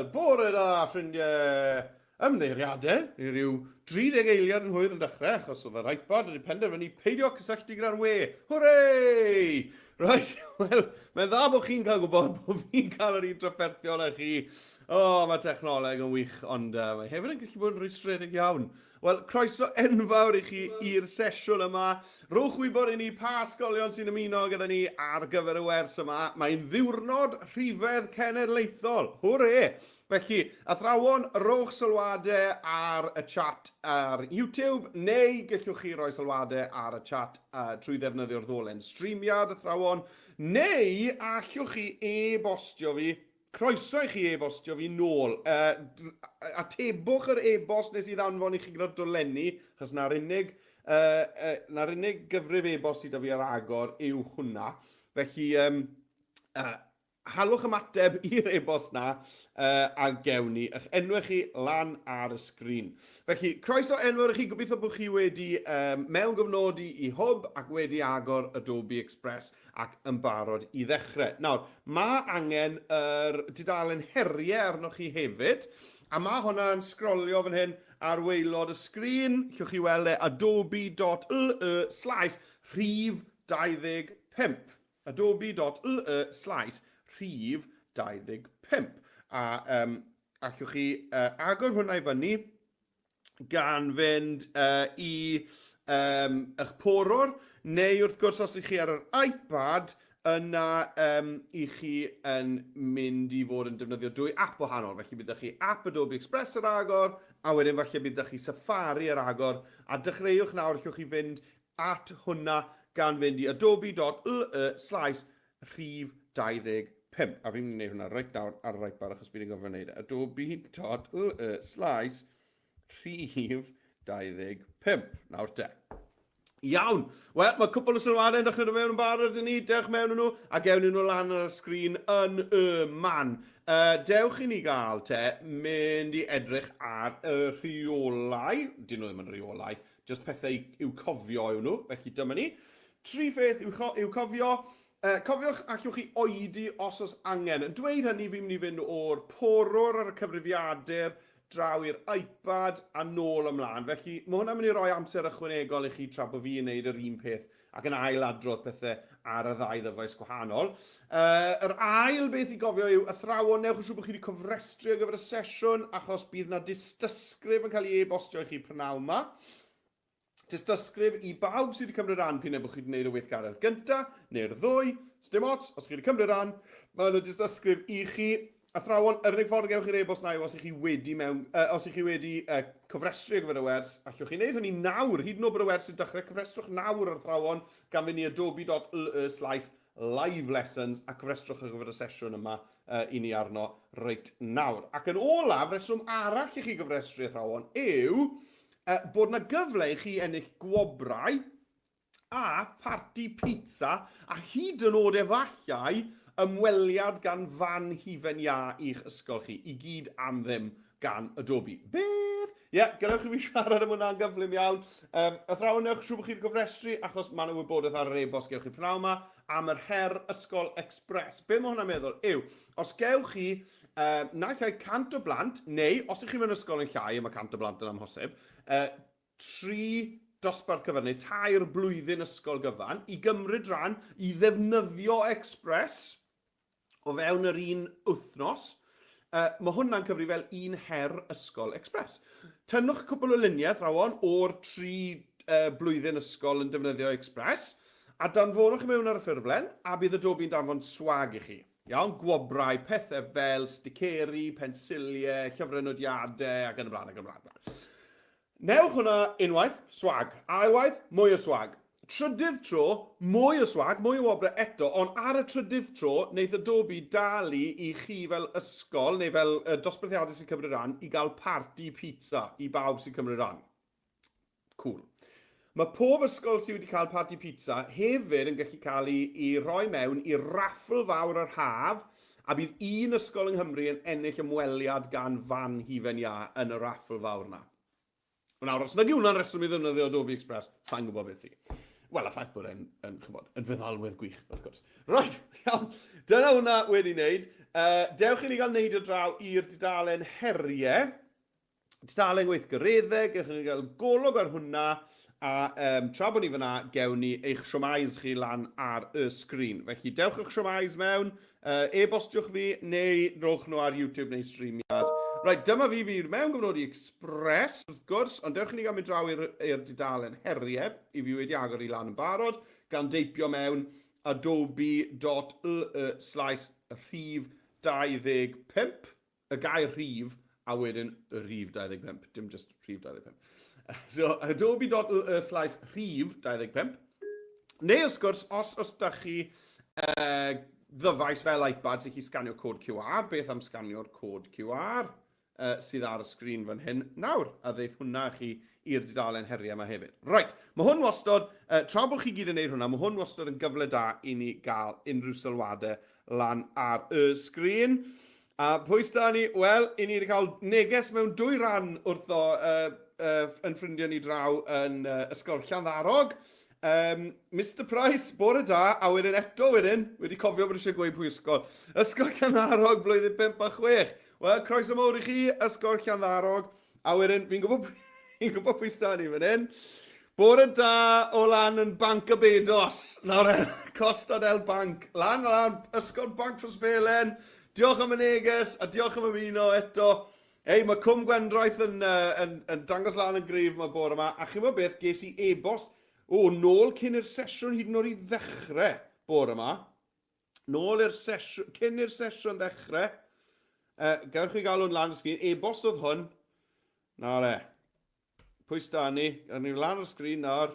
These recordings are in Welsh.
Wel, bore da, ffrindiau! Ymddiheuriadau, ni ryw 30 eiliad yn hwyr yn dechrau, achos oedd yr iPad wedi penderfynu peidio cysylltu gyda'r we. Hwrê! Right, wel, mae'n dda bod chi'n cael gwybod bod fi'n cael yr un trafferthion â chi. O, oh, mae technoleg yn wych, ond uh, mae hefyd yn gallu bod yn rhwystredig iawn. Wel, croeso enfawr i chi i'r sesiwn yma. Rhowch wybod i ni pa ysgolion sy'n ymuno gyda ni ar gyfer y wers yma. Mae'n ddiwrnod rhifedd cenedlaethol. Hwre! Felly, athrawon, rhowch sylwadau ar y chat ar YouTube, neu gallwch chi roi sylwadau ar y chat uh, trwy ddefnyddio'r ddolen streamiad, athrawon, neu allwch chi e-bostio fi. Croeso i chi e-bostio fi nôl. Uh, atebwch yr e-bost nes i ddanfon i chi gyda'r dolenni, achos na'r unig, uh, uh, na'r unig gyfrif e-bost sydd 'da fi ar agor yw hwnna. Felly, um, uh, halwch ymateb i'r e-bost na uh, a gewn ni eich enwau chi lan ar y sgrin. Felly, croeso enfawr i chi, gobeithio bod chi wedi um, mewn gyfnodi i Hwb ac wedi agor Adobe Express ac yn barod i ddechrau. Nawr, mae angen yr dudalen heriau arnoch chi hefyd, a mae hwnna yn sgrolio fan hyn ar waelod y sgrin. Llwch chi weld e adobe.ly slaes rhif 25. adobe.ly slaes rhif 25. A um, allwch chi uh, agor hwnna i fyny gan fynd uh, i um, eich porwr, neu wrth gwrs os ych chi ar yr iPad, yna um, i chi yn mynd i fod yn defnyddio dwy app wahanol. Felly bydd chi app Adobe Express ar agor, a wedyn falle bydd chi Safari ar agor, a dechreuwch nawr, allwch chi fynd at hwnna gan fynd i adobe.ly slaes rhif 25. A fi'n mynd i wneud hwnna reit nawr ar yr iPad achos fi wedi gofio wneud e. adobe.ly slaes rhif 25. Nawr te. Iawn. Wel, mae cwpl o sylwadau yn dechrau dod mewn yn barod i ni. Dewch mewn nhw a gewn ni nhw lan ar y sgrin yn y man. Uh, dewch i ni gael te mynd i edrych ar y rheolau. Dyn nhw ddim yn rheolau. Jyst pethau i'w cofio yw nhw, felly dyma ni. Tri pheth i'w, i'w cofio. Uh, cofiwch, allwch chi oedi os oes angen. Yn dweud hynny, fi'n mynd i fynd o'r porwr ar y cyfrifiadur draw i'r iPad a nôl ymlaen. Felly mae hwnna'n mynd i roi amser ychwanegol i chi tra bod fi'n neud yr un peth ac yn ail adrodd pethau ar y ddau ddyfais gwahanol. Uh, yr ail beth i gofio yw, athrawon, newch yn siŵr bod chi wedi cofrestru ar gyfer y sesiwn, achos bydd na dystysgrif yn cael ei e-bostio i chi prynawn yma. Tystysgrif i bawb sydd wedi cymryd rhan p'un ai bod chi wedi gwneud y weithgaredd gyntaf neu'r ddwy, sdim ots, os chi wedi cymryd rhan, mae yna dystysgrif i chi. Athrawon, yr unig ffordd gewch chi'r e-bost na yw os ych chi wedi, mewn, uh, os ych chi wedi uh, cofrestru ar gyfer y wers. Allwch chi wneud hynny nawr, hyd yn oed bod y wers yn dechrau, cofrestrwch nawr ar athrawon gan fynd i adobe.ly slaes live lessons a cofrestrwch ar gyfer y sesiwn yma uh, i ni arno reit nawr. Ac yn olaf, reswm arall i chi gofrestru athrawon yw uh, bod yna gyfle i chi ennill gwobrau a pharti pizza a hyd yn oed efallai ymweliad gan fan hufen iâ i'ch ysgol chi, i gyd am ddim gan Adobe. Beth? Ie, yeah, gadewch i fi siarad am hwnna'n gyflym iawn. Um, athrawon, newch siŵr bod chi'n gofrestru, achos mae yna wybodaeth ar yr e-bost gewch chi pnawn yma am yr Her Ysgol Express. Be mae hwnna'n meddwl yw, os gewch chi uh, naill ai 100 o blant, neu os ych chi mewn ysgol yn llai, a mae 100 o blant yn amhosib, uh, tri dosbarth cyfan, neu tair blwyddyn ysgol gyfan, i gymryd rhan, i ddefnyddio Express o fewn yr un wythnos, uh, mae hwnna'n cyfri fel un her ysgol Express. Tynnwch cwpl o luniau, athrawon, o'r tri uh, blwyddyn ysgol yn defnyddio Express, a danfonwch i mewn ar y ffurflen, a bydd Adobe'n danfon swag i chi. Iawn, gwobrau, pethau fel sticeri, pensiliau, llyfrau nodiadau, ac yn y blaen, ac yn y blaen. Newch hwnna unwaith, swag. Ailwaith, mwy o swag. Trydydd tro, mwy o swag, mwy o wobrau eto, ond ar y trydydd tro, wneith Adobe dalu i chi fel ysgol, neu fel uh, dosbarthiadau sy'n cymryd rhan, i gael parti pizza i bawb sy'n cymryd rhan. Cool. Mae pob ysgol sydd wedi cael parti pizza hefyd yn gallu cael ei, ei rhoi mewn i raffl fawr yr haf, a bydd un ysgol yng Nghymru yn ennill ymweliad gan fan hufen iâ yn y raffl fawr na. Nawr, os nag yw hwnna'n reswm i ddefnyddio Adobe Express, sa'n gwybod beth sy. Wel, y ffaith bod e'n, yn, chybod, yn feddalwedd gwych, wrth gwrs. Right, iawn. Dyna hwnna wedi wneud. Dewch i ni gael neidio draw i'r dudalen heriau. Tudalen gweithgareddau, gewch chi gael golwg ar hwnna, a um, tra bod ni fyna, gewn ni eich siomais chi lan ar y sgrin. Felly, dewch eich siomais mewn, e-bostiwch fi, neu rowch nhw ar YouTube neu streamiad. Right, dyma fi, fi mewn gyfnodi Express, wrth gwrs, ond dewch i ni gael mynd draw i'r dudalen heriau, i fi wedi agor i lan yn barod, gan deipio mewn adobe.ly slaes rhif 25. Y gair rhif, a wedyn y rhif 25, dim just rhif 25. So, adobe.ly slaes rhif 25. Neu, wrth gwrs, os, os da chi ddyfais fel iPad sy'n chi sganio cod QR, beth am sganio'r cod QR sydd ar y sgrin fan hyn nawr, a ddeith hwnna chi i'r dudalen heriau yma hefyd. Right, mae hwn wastod, tra bod chi gyd yn neud hwnna, mae hwn wastod yn gyfle da i ni gael unrhyw sylwadau lan ar y sgrin. A pwy sda ni? Wel, i ni wedi cael neges mewn dwy ran wrtho yn ffrindiau ni draw yn Ysgol Llanddarog. Um, Mr Price, bore da, a wedyn eto wedyn, wedi cofio bod eisiau gweud pwy ysgol. Ysgol Llanddarog, blwyddyn 5 a 6. Wel, croeso mawr i chi, Ysgol Llanddarog. A wedyn, fi'n gwybod, fi'n gwybod pwy sda ni fan hyn. Bore da o lan yn Banc y Bedos. Nawr en, Costa del Banc. Lan lan, Ysgol Banc Rhosfelen. Diolch am y neges a diolch am ymuno eto. Ei, mae Cwm Gwendraeth yn, uh, yn, yn dangos lan yn gryf mae bore yma. A chi'n gwybod beth, ges i e-bost, o, nôl cyn i'r sesiwn hyd yn oed i ddechrau bore yma. Nôl i'r sesiwn, cyn i'r sesiwn ddechrau. Uh, gewch chi gael hwn lan y sgrin. E-bost oedd hwn. Na le. Pwy sda ni? Gawn ni lan ar sgrin nawr.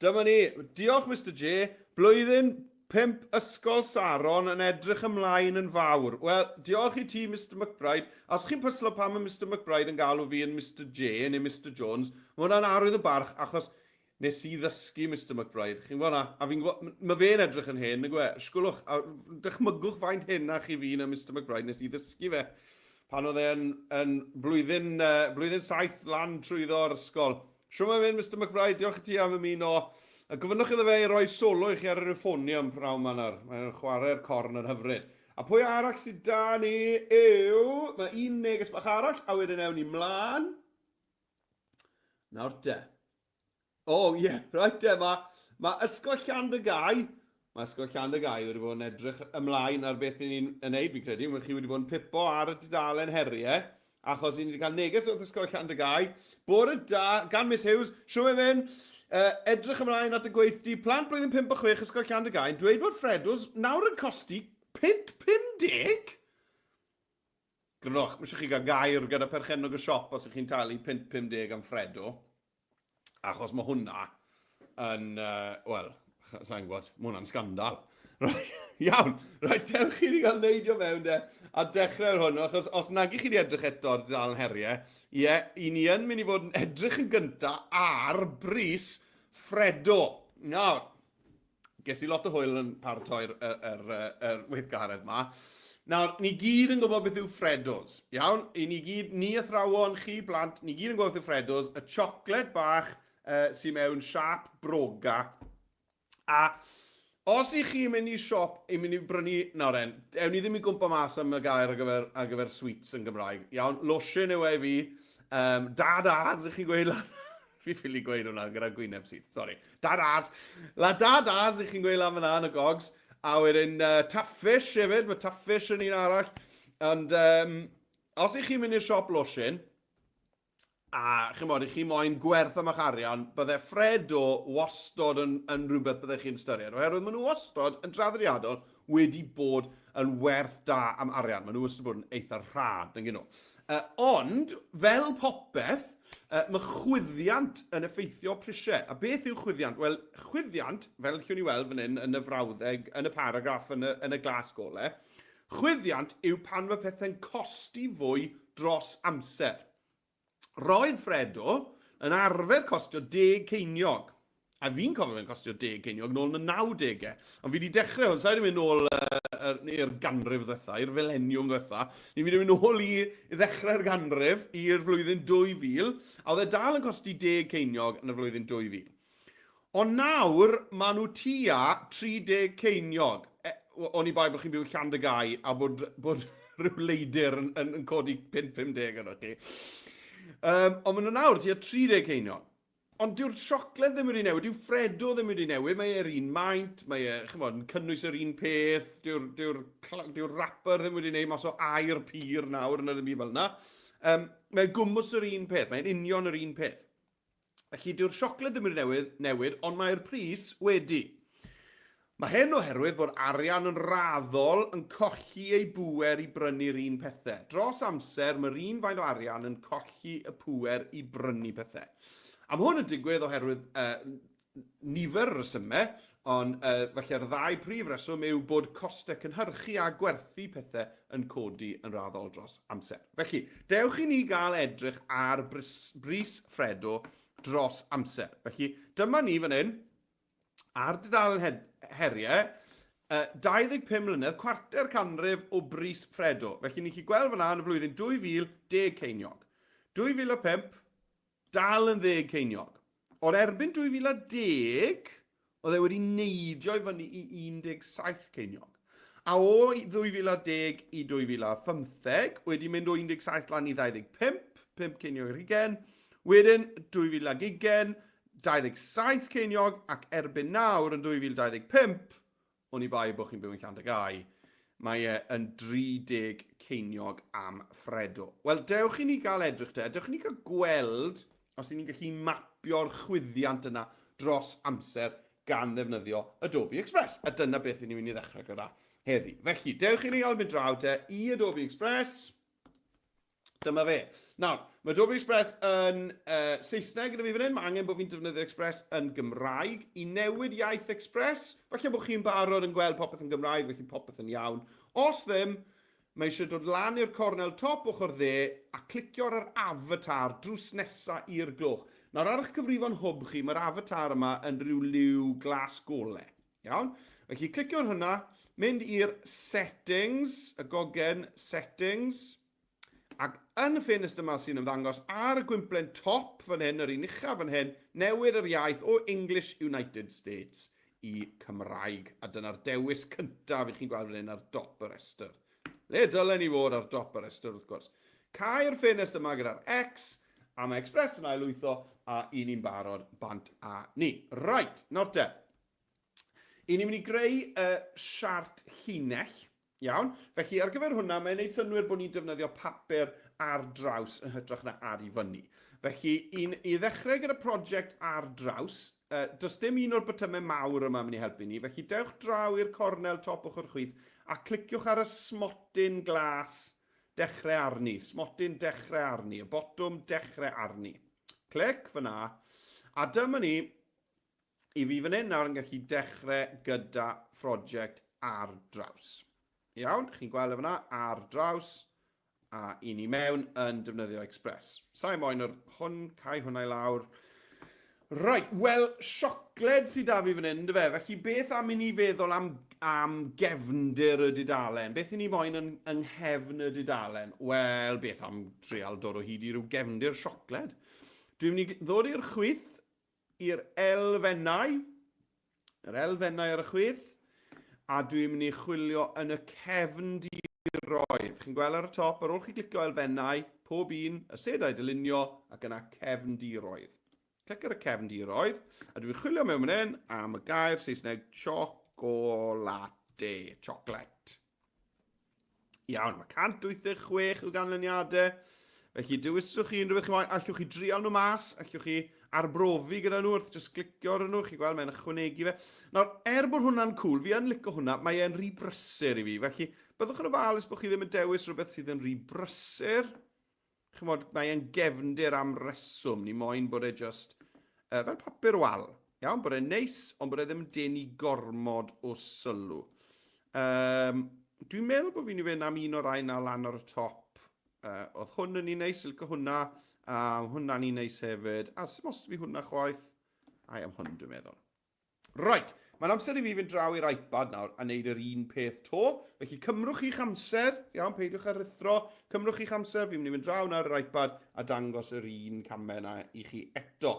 Dyma ni. Diolch Mr J. Blwyddyn 5 Ysgol Saron yn edrych ymlaen yn fawr. Wel, diolch i ti Mr McBride. A os chi'n pyslo pam mae Mr McBride yn galw fi yn Mr J neu Mr Jones, mae hwnna'n arwydd o barch achos Nes i ddysgu Mister McBride, chi'n gwybod 'na, a fi'n gwybod, mae fe'n edrych yn hen, nag yw e? Sgwlwch, a dychmygwch faint henach i fi na Mister McBride, nes i ddysgu fe pan oedd e'n yn blwyddyn, blwyddyn saith lan trwyddo'r ysgol. Shwmae mae'n mynd, Mister McBride, diolch i ti am ymuno. A gofynnwch iddo fe i roi solo i chi ar yr euphonium pnawn 'ma nawr. Mae'n chwarae'r corn yn hyfryd. A pwy arall sydd 'da ni yw... Mae un neges bach arall, a wedyn ewn ni mlaen. Nawr te. O, oh, ie, yeah, right te, mae ma Ysgol Llandygái, mae Ysgol Llandygái wedi bod yn edrych ymlaen ar beth ni'n yn neud, fi'n credu. Mae chi wedi bod yn pipo ar y dudalen heriau, achos ni wedi cael neges wrth Ysgol Llandygái. Bore da, gan Miss Hughes, siwr mae'n mynd, edrych ymlaen at y gweithdy, plant blwyddyn 5 a 6 Ysgol Llandygái yn dweud bod Ffredws nawr yn costi punt 50? Gwrandwch, mae eisiau chi gael gair gyda perchennog y siop os ych chi'n talu punt 50 am Freddo. Achos mae hwnna yn, wel, sa'n gwybod, mae hwnna'n sgandal. Right, iawn, right, dewch chi ni gael neidio mewn de, a dechrau ar hwn, achos os nag i chi wedi edrych eto ar dudalen heriau, ie, yeah, i ni yn mynd i fod yn edrych yn gyntaf ar bris Freddo. Nawr, Ges i lot o hwyl yn paratoi'r yr, yr, yr weithgaredd ma. Nawr, ni gyd yn gwybod beth yw Freddos, iawn? I ni gyd, ni athrawon, chi blant, ni gyd yn gwybod beth yw Freddos, y siocled bach sydd mewn siâp broga. A os i chi'n mynd i siop, i mynd i brynu, nawr en, ewn ni ddim i gwmpa mas am y gair ar gyfer, ar gyfer sweets yn Gymraeg, iawn? Losin yw e i fi, um, dad-as, i chi'n gweud lan. Fi ffili gweud hwnna gyda gwyneb syth, sori. Dad-as! La dad-as i chi'n gweud lan fyna yn y gogs. A wedyn uh, Taffish hefyd, mae Taffish yn un arall. Ond um, os i chi'n mynd i'r siop losin, a chymod, i chi moyn gwerth am eich arian, bydde Fred o wastod yn, yn rhywbeth bydde chi'n ystyried, oherwydd maen nhw wastod yn draddodiadol wedi bod yn werth da am arian. Maen nhw wastad bod yn eitha rhad, nag nhw. Ond, fel popeth, mae chwyddiant yn effeithio prisiau. A beth yw chwyddiant? Wel, chwyddiant, fel allwn ni weld fan hyn yn y frawddeg, yn y paragraff, yn y, yn y glas gole, chwyddiant yw pan mae pethau'n costi fwy dros amser. Roedd Freddo yn arfer costio deg ceiniog. A fi'n cofio fe'n costio deg ceiniog nôl yn y 90au. Ond fi wedi dechrau hwn, sa'i wedi mynd nôl i'r ganrif ddwetha, i'r fileniwm ddwetha. Ni fi wedi mynd nôl i ddechrau'r ganrif, i'r flwyddyn 2000, a oedd e dal yn costi deg ceiniog yn y flwyddyn 2000. Ond nawr, maen nhw tua 30 ceiniog. E, Oni bai bod chi'n byw yn Llandygái a bod, bod rhyw leidr yn, yn, yn codi 5.50 yno chi. Um, ond maen nhw nawr tua 30 ceiniog. Ond dyw'r siocled ddim wedi newid, dyw Freddo ddim wedi newid, mae e'r un maint, mae e, chymod, yn cynnwys yr un peth, dyw'r dyw dyw rapper ddim wedi newid mas o air pur nawr, yna ddim byd fel yna. Um, mae gwmws yr un peth, mae'n union yr un peth. Felly dyw'r siocled ddim wedi newid, newid, ond mae'r pris wedi. Mae hyn oherwydd bod arian yn raddol yn colli ei bŵer i brynu'r un pethau. Dros amser, mae'r un faint o arian yn colli y pŵer i brynu pethau. A mae hwn yn digwydd oherwydd uh, nifer o resymau, ond uh, felly'r ddau prif reswm yw bod costau cynhyrchu a gwerthu pethau yn codi yn raddol dros amser. Felly, dewch i ni gael edrych ar bris, bris Fredo dros amser. Felly, dyma ni fan hyn, ar dudalen heriau, uh, 25 mlynedd, cwarter canrif o bris Fredo. Felly ni'n gallu gweld fyna yn y flwyddyn 2000, 10 ceiniog. 2005, dal yn 10 ceiniog. Ond erbyn 2010, oedd e wedi neidio i fyny i 17 ceiniog. A o 2010 i 2015, wedi mynd o 17 lan i 25, 5 ceiniog ar hugen. Wedyn 2020, 27 ceiniog ac erbyn nawr yn 2025, oni bai bod chi'n byw yn Llandygái, mae e yn 30 ceiniog am Fredo. Wel, dewch i ni gael edrych te, dewch i ni gael gweld os ni'n gallu mapio'r chwyddiant yna dros amser gan ddefnyddio Adobe Express. A dyna beth ni'n mynd i ddechrau gyda heddi. Felly, dewch i ni gael mynd draw te i Adobe Express. Dyma fe. Nawr, mae Adobe Express yn uh, Saesneg gyda fi fan hyn. Mae angen bod fi'n defnyddio Express yn Gymraeg. I newid iaith Express, falle bod chi'n barod yn gweld popeth yn Gymraeg, felly popeth yn iawn. Os ddim, mae eisiau dod lan i'r cornel top ochr dde a clicio ar yr avatar drws nesa i'r gloch. Nawr, ar eich cyfrifon hwb chi, mae'r avatar yma yn rhyw liw glas gole. Iawn? Felly, clicio ar hwnna, mynd i'r settings, y gogen settings, ac yn y ffenest yma sy'n ymddangos ar y gwymplen top fan hyn, yr un uchaf fan hyn, newid yr iaith o English United States i Cymraeg. A dyna'r dewis cyntaf i chi'n gweld fan hyn ar dop y rhestr. Le dylen ni fod ar dop y rhestr wrth gwrs. Cau'r ffenest yma gyda'r X, a mae Express yn ailwytho, a i ni'n barod bant a ni. Right, nawr te. I ni'n mynd i greu y siart llinell, iawn? Felly ar gyfer hwnna, mae'n gwneud synnwyr bod ni'n defnyddio papur ar draws yn hytrach na ar i fyny. Felly, un, i ddechrau gyda prosiect ar draws, uh, does dim un o'r botymau mawr yma yn mynd i helpu ni, felly dewch draw i'r cornel top ochr chwith a cliciwch ar y smotyn glas dechrau arni, smotyn dechrau arni, y botwm dechrau arni. Clic fyna, a dyma ni, I fi fan hyn nawr yn gallu dechrau gyda phrosiect ar draws. Iawn, chi'n gweld e fyna, ar draws, a i ni mewn yn defnyddio Express. Sa'i moyn yr hwn, cau hwnna i lawr. Right, wel, siocled sydd da fi fan hyn, dy fe? Felly beth am i ni feddwl am, am gefndir y dudalen? Beth i ni moyn yn, yng nghefn y dudalen? Wel, beth am drial dod o hyd i ryw gefndir siocled? Dwi'n mynd i ddod i'r chwith, i'r elfennau, yr elfennau ar y chwith, a dwi'n mynd i chwilio yn y cefndiroedd. Chi'n gweld ar y top, ar ôl chi glicio elfennau, pob un, y sedau dylunio, ac yna cefndiroedd. Clic ar y cefndiroedd, a dwi'n chwilio mewn fan hyn am y gair Saesneg chocolate, chocolate. Iawn, mae 186 o ganlyniadau. Felly dewiswch chi unrhyw beth chi moyn. Allwch chi drial nhw mas, allwch chi arbrofi gyda nhw wrth just glicio ar nhw, chi'n gweld mae'n ychwanegu fe. Nawr, er bod hwnna'n cool, fi yn licio hwnna, mae e'n rhy brysur i fi. Felly, byddwch yn ofalus bod chi ddim yn dewis rhywbeth sydd yn rhy brysur. Chimod, mae e'n gefndir am reswm. Ni moyn bod e just uh, fel papur wal. Iawn, bod e'n neis, ond bod e ddim yn denu gormod o sylw. Um, dwi'n meddwl bod fi'n i fynd am un o'r rai na lan ar y top. Uh, oedd hwn yn un neis, licio hwnna. A hwnna'n un neis hefyd. A sy'n os fi hwnna chwaith. Ai am hwn, dwi'n meddwl. Reit, mae'n amser i fi fynd draw i'r iPad nawr a wneud yr un peth to. Felly cymrwch chi'ch amser, iawn, peidiwch â rhuthro, cymrwch chi'ch amser, fi'n mynd i fynd draw nawr i'r iPad a dangos yr un camau yna i chi eto.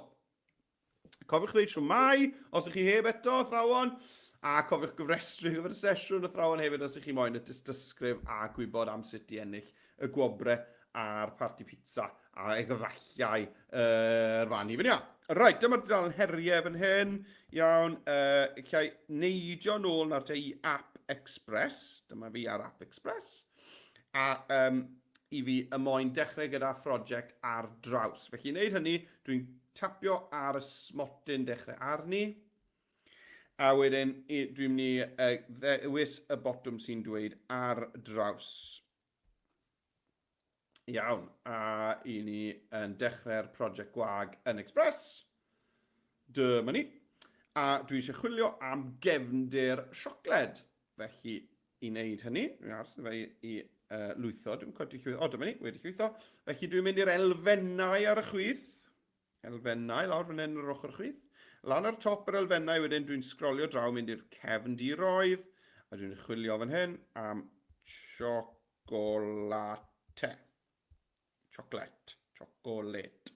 Cofiwch ddweud shwmae, os ych chi heb eto, athrawon. A cofiwch gofrestru ar gyfer y sesiwn athrawon hefyd os ych chi moyn y dystysgrif a gwybod am sut i ennill y gwobre a'r parti pizza a efallai yr fan i fyny. Reit, dyma'r dudalen heriau fan hyn. Iawn, allai neidio nôl nawr te i App Express. Dyma fi ar App Express. A um, i fi y moyn dechrau gyda phrosiect ar draws. Felly i wneud hynny, dwi'n tapio ar y smotyn dechrau arni. A wedyn dwi'n mynd i ddewis y botwm sy'n dweud ar draws. Iawn, a i ni yn dechrau'r prosiect gwag yn Express. Dyma ni. A dwi eisiau chwilio am gefndir siocled. Felly, i wneud hynny, dwi'n aros fe i, i lwytho, dwi'n codi llwytho, o dyma ni, wedi llwytho. Felly dwi'n mynd i'r elfennau ar y chwith, elfennau lawr fan hyn ar ochr chwith. Lan ar top yr elfennau wedyn dwi'n sgrolio draw mynd i'r cefndiroedd, a dwi'n chwilio fan hyn am chocolate. Chocolate. Chocolate.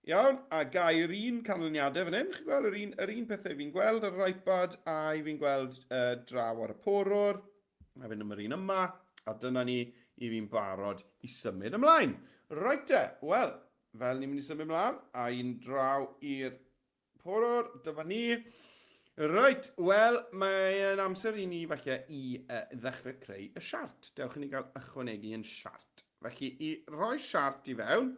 Iawn, a gair un canlyniadau fan hyn. Chi'n gweld yr un, yr un pethau fi'n gweld ar yr iPad a i fi'n gweld draw ar y porwr. A fynd am yr un yma, a dyna ni i fi'n barod i symud ymlaen. Reit te, wel, fel ni'n mynd i symud ymlaen, a un draw i'r Porwr, dyma ni. Reit, wel, mae'n amser i ni falle i ddechrau creu y siart. Dewch i ni gael ychwanegu yn siart. Felly, i roi siart i fewn,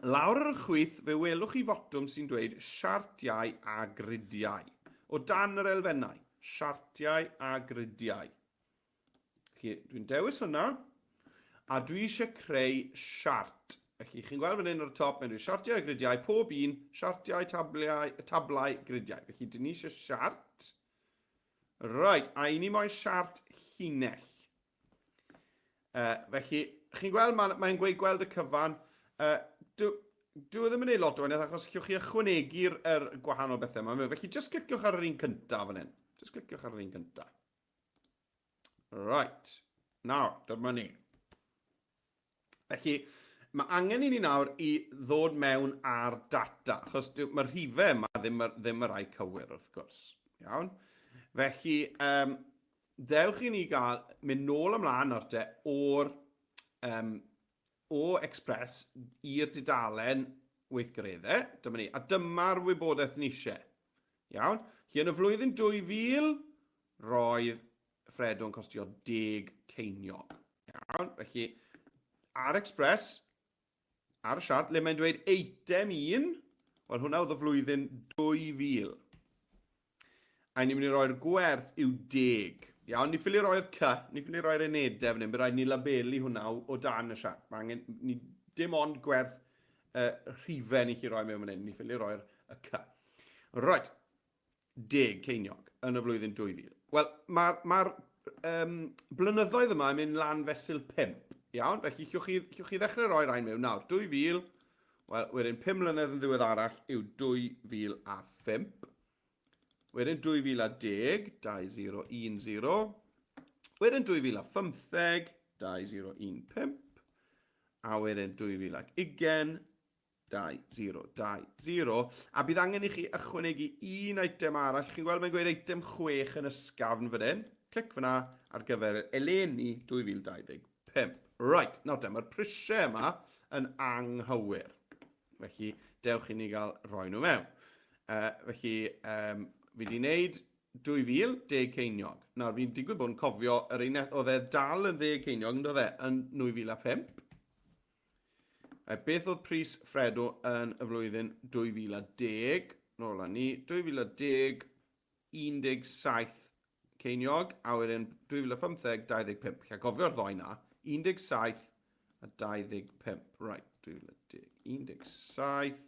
lawr ar y chwith, fe welwch chi fotwm sy'n dweud siartiau a gridiau. O dan yr elfennau, siartiau a gridiau. Felly, dwi'n dewis hwnna, a dwi eisiau creu siart. Felly, chi'n gweld fan hyn ar y top, mae'n dweud siartiau a gridiau, pob un, siartiau, tabliau, tablau, gridiau. Felly, dyn ni eisiau siart. Right, a i ni moyn siart llinell. Felly, chi'n gweld, mae'n mae gweud gweld y cyfan. Dw, dw e ddim yn ei lot o waniaeth achos llwch chi ychwanegu'r er gwahanol bethau yma. Felly, just cliciwch ar yr un cyntaf fan hyn. Just cliciwch ar yr un cyntaf. Right. Nawr, dyma ni. Felly, mae angen i ni nawr i ddod mewn ar data, achos mae'r rhifau yma ddim, ddim y rai cywir, wrth gwrs. Iawn? Felly, dewch i ni gael mynd nôl ymlaen nawr te o'r um, o Express i'r dudalen weithgareddau. Dyma ni. A dyma'r wybodaeth ni eisiau. Iawn? Felly yn y flwyddyn 2000, roedd Fredo yn costio 10 ceiniog. Iawn? Felly, ar Express, ar y siart, le mae'n dweud eitem 1, wel hwnna oedd y flwyddyn 2000. A ni'n mynd i roi'r gwerth yw deg. Iawn, ni ffili roi'r C, ni ffili roi'r unedau fan hyn, bydd rhaid ni labelu hwnna o, o dan y siart. Mae angen, ni, dim ond gwerth rhifau ni chi roi mewn fan hyn, ni ffili roi'r y C. Right, deg ceiniog yn y flwyddyn 2000. Wel, mae'r ma blynyddoedd yma yn mynd lan fesul 5. Iawn, felly llwch chi, llwch chi ddechrau roi rhain mewn nawr. 2000, wel, wedyn 5 mlynedd yn ddiweddarach yw 2005. Wedyn 2010, 2010. Wedyn 2015, 2015. A wedyn 2020, 2020. A bydd angen i chi ychwanegu un eitem arall. Chi'n gweld mae'n gweud eitem 6 yn ysgafn fan hyn. Clic fyna ar gyfer eleni 2025. Right, nawr te, mae'r prisiau yma yn anghywir. Felly, dewch i ni gael rhoi nhw mewn. Felly, fi wedi wneud 2000, deg ceiniog. Nawr, fi'n digwydd bod yn cofio yr un, oedd e dal yn ddeg ceiniog, yn doedd e, yn 2005. Right, beth oedd pris Fredo yn y flwyddyn 2010? Nôl â ni, 2010, 17 ceiniog, a wedyn 2015, 25. Lla gofio'r ddoi na. 17 a 25. Right, 2010, 17,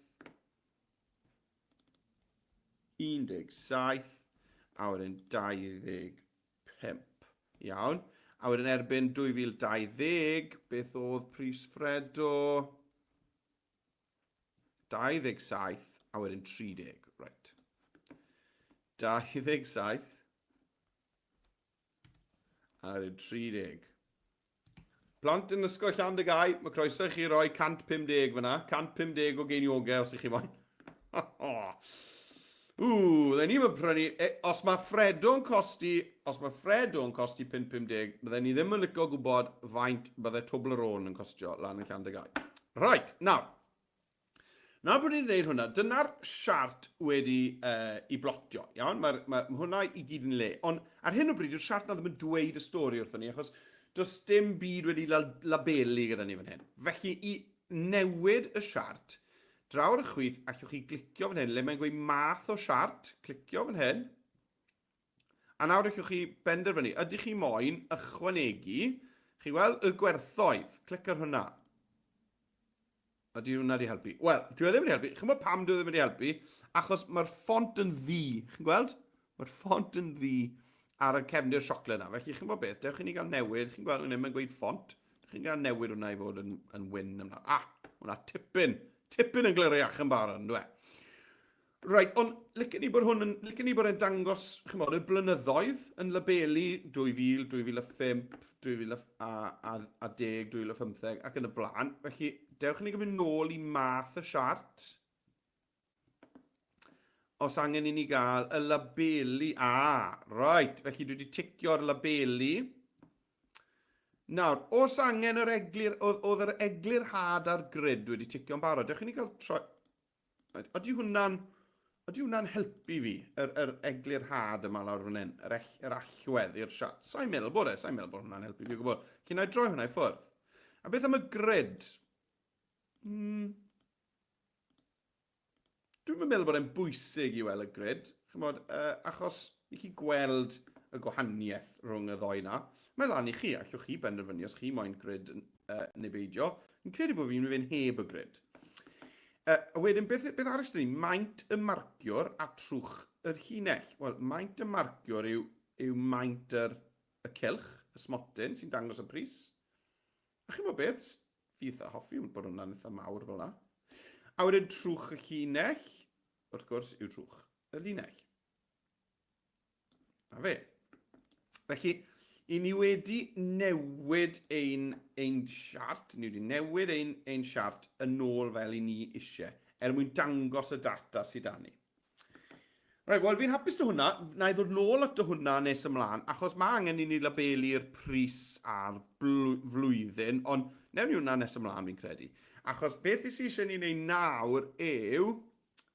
17, a wedyn 25. Iawn. A wedyn erbyn 2020, beth oedd pris Fredo? 27 a wedyn 30. Right. 27 a wedyn 30. Plant yn ysgol Llandygái, mae croeso i chi roi 150 fyna. 150 o geiniogau os ych chi moyn. Ww, bydden ni'm yn prynu... E, os mae Freddo'n costi... Os mae Freddo'n costi 5.50, bydden ni ddim yn licio gwybod faint bydde Toblerone yn costio lan yn Llandygái. Right, nawr. Nawr bod ni'n gwneud hwnna, dyna'r siart wedi uh, i blotio, iawn? Mae, mae, mae hwnna i gyd yn le. Ond ar hyn o bryd, yw'r siart na ddim yn dweud y stori wrthyn ni, achos does dim byd wedi labelu gyda ni fan hyn. Felly, i newid y siart, draw ar y chwith, allwch chi glicio fan hyn, le mae'n gweud math o siart, clicio fan hyn, a nawr allwch chi benderfynu, ydych chi moyn ychwanegu, chi weld y gwerthoedd, clic ar hwnna. Ydy hwnna wedi helpu? Wel, dwi e ddim wedi helpu. Chi'n gwybod pam dwi e ddim wedi helpu? Achos mae'r ffont yn ddu. Chi'n gweld? Mae'r ffont yn ddu ar y cefndir siocled yna. Felly, chi'n gwybod beth? Dewch i ni gael newid. Chi'n gweld, mae'n gweud ffont. Chi'n gael newid hwnna i fod yn, yn wyn yma. Ah, hwnna tipyn. Tipyn yn gliriach yn barod, yn dwe. Reit, ond licen i bod hwn yn, licen i bod e'n dangos, chimod, y blynyddoedd yn labelu 2000, 2005, 2010, 2015 ac yn y blaen. Felly, dewch i ni gymryd nôl i math y siart. Os angen i ni gael y labelu... Ah, right, felly dwi wedi ticio'r labelu. Nawr, os angen yr eglur, oedd yr eglurhad a'r grid wedi ticio'n barod. Dewch i ni gael troi... Ydy hwnna'n ydy hwnna'n helpu fi, yr, yr eglurhad yma lawr fan hyn, yr, ell, yr allwedd i'r siart? Sa'n meddwl bod e, sa'n meddwl bod hwnna'n helpu fi o gwbl. Felly na i droi hwnna i ffwrdd. A beth am y grid? Mm. Dwi'n meddwl bod e'n bwysig i weld y grid, chymod, uh, achos i chi gweld y gwahaniaeth rhwng y ddoi na. Mae lan i chi, allwch chi benderfynu os chi moyn grid uh, neu beidio. Yn credu bod fi'n mynd heb y grid. Uh, a wedyn, beth, beth arall sydd ni? Maint y marciwr a trwch yr llinell. Wel, maint y marciwr yw, yw maint yr, y cylch, y smotyn, sy'n dangos y pris. A chi'n bod beth? Fi eitha hoffi bod hwnna'n eitha mawr fel yna. A wedyn trwch y llinell, wrth gwrs, yw trwch y linell. Na fe. Felly, i ni wedi newid ein, ein siart, ni wedi newid ein, ein siart yn ôl fel i ni eisiau, er mwyn dangos y data sydd â ni. Right, wel fi'n hapus dy hwnna, na i ddod nôl at dy hwnna nes ymlaen, achos mae angen i ni labelu'r pris a'r flwyddyn, ond newn ni hwnna nes ymlaen fi'n credu. Achos beth i sydd eisiau ni wneud nawr yw,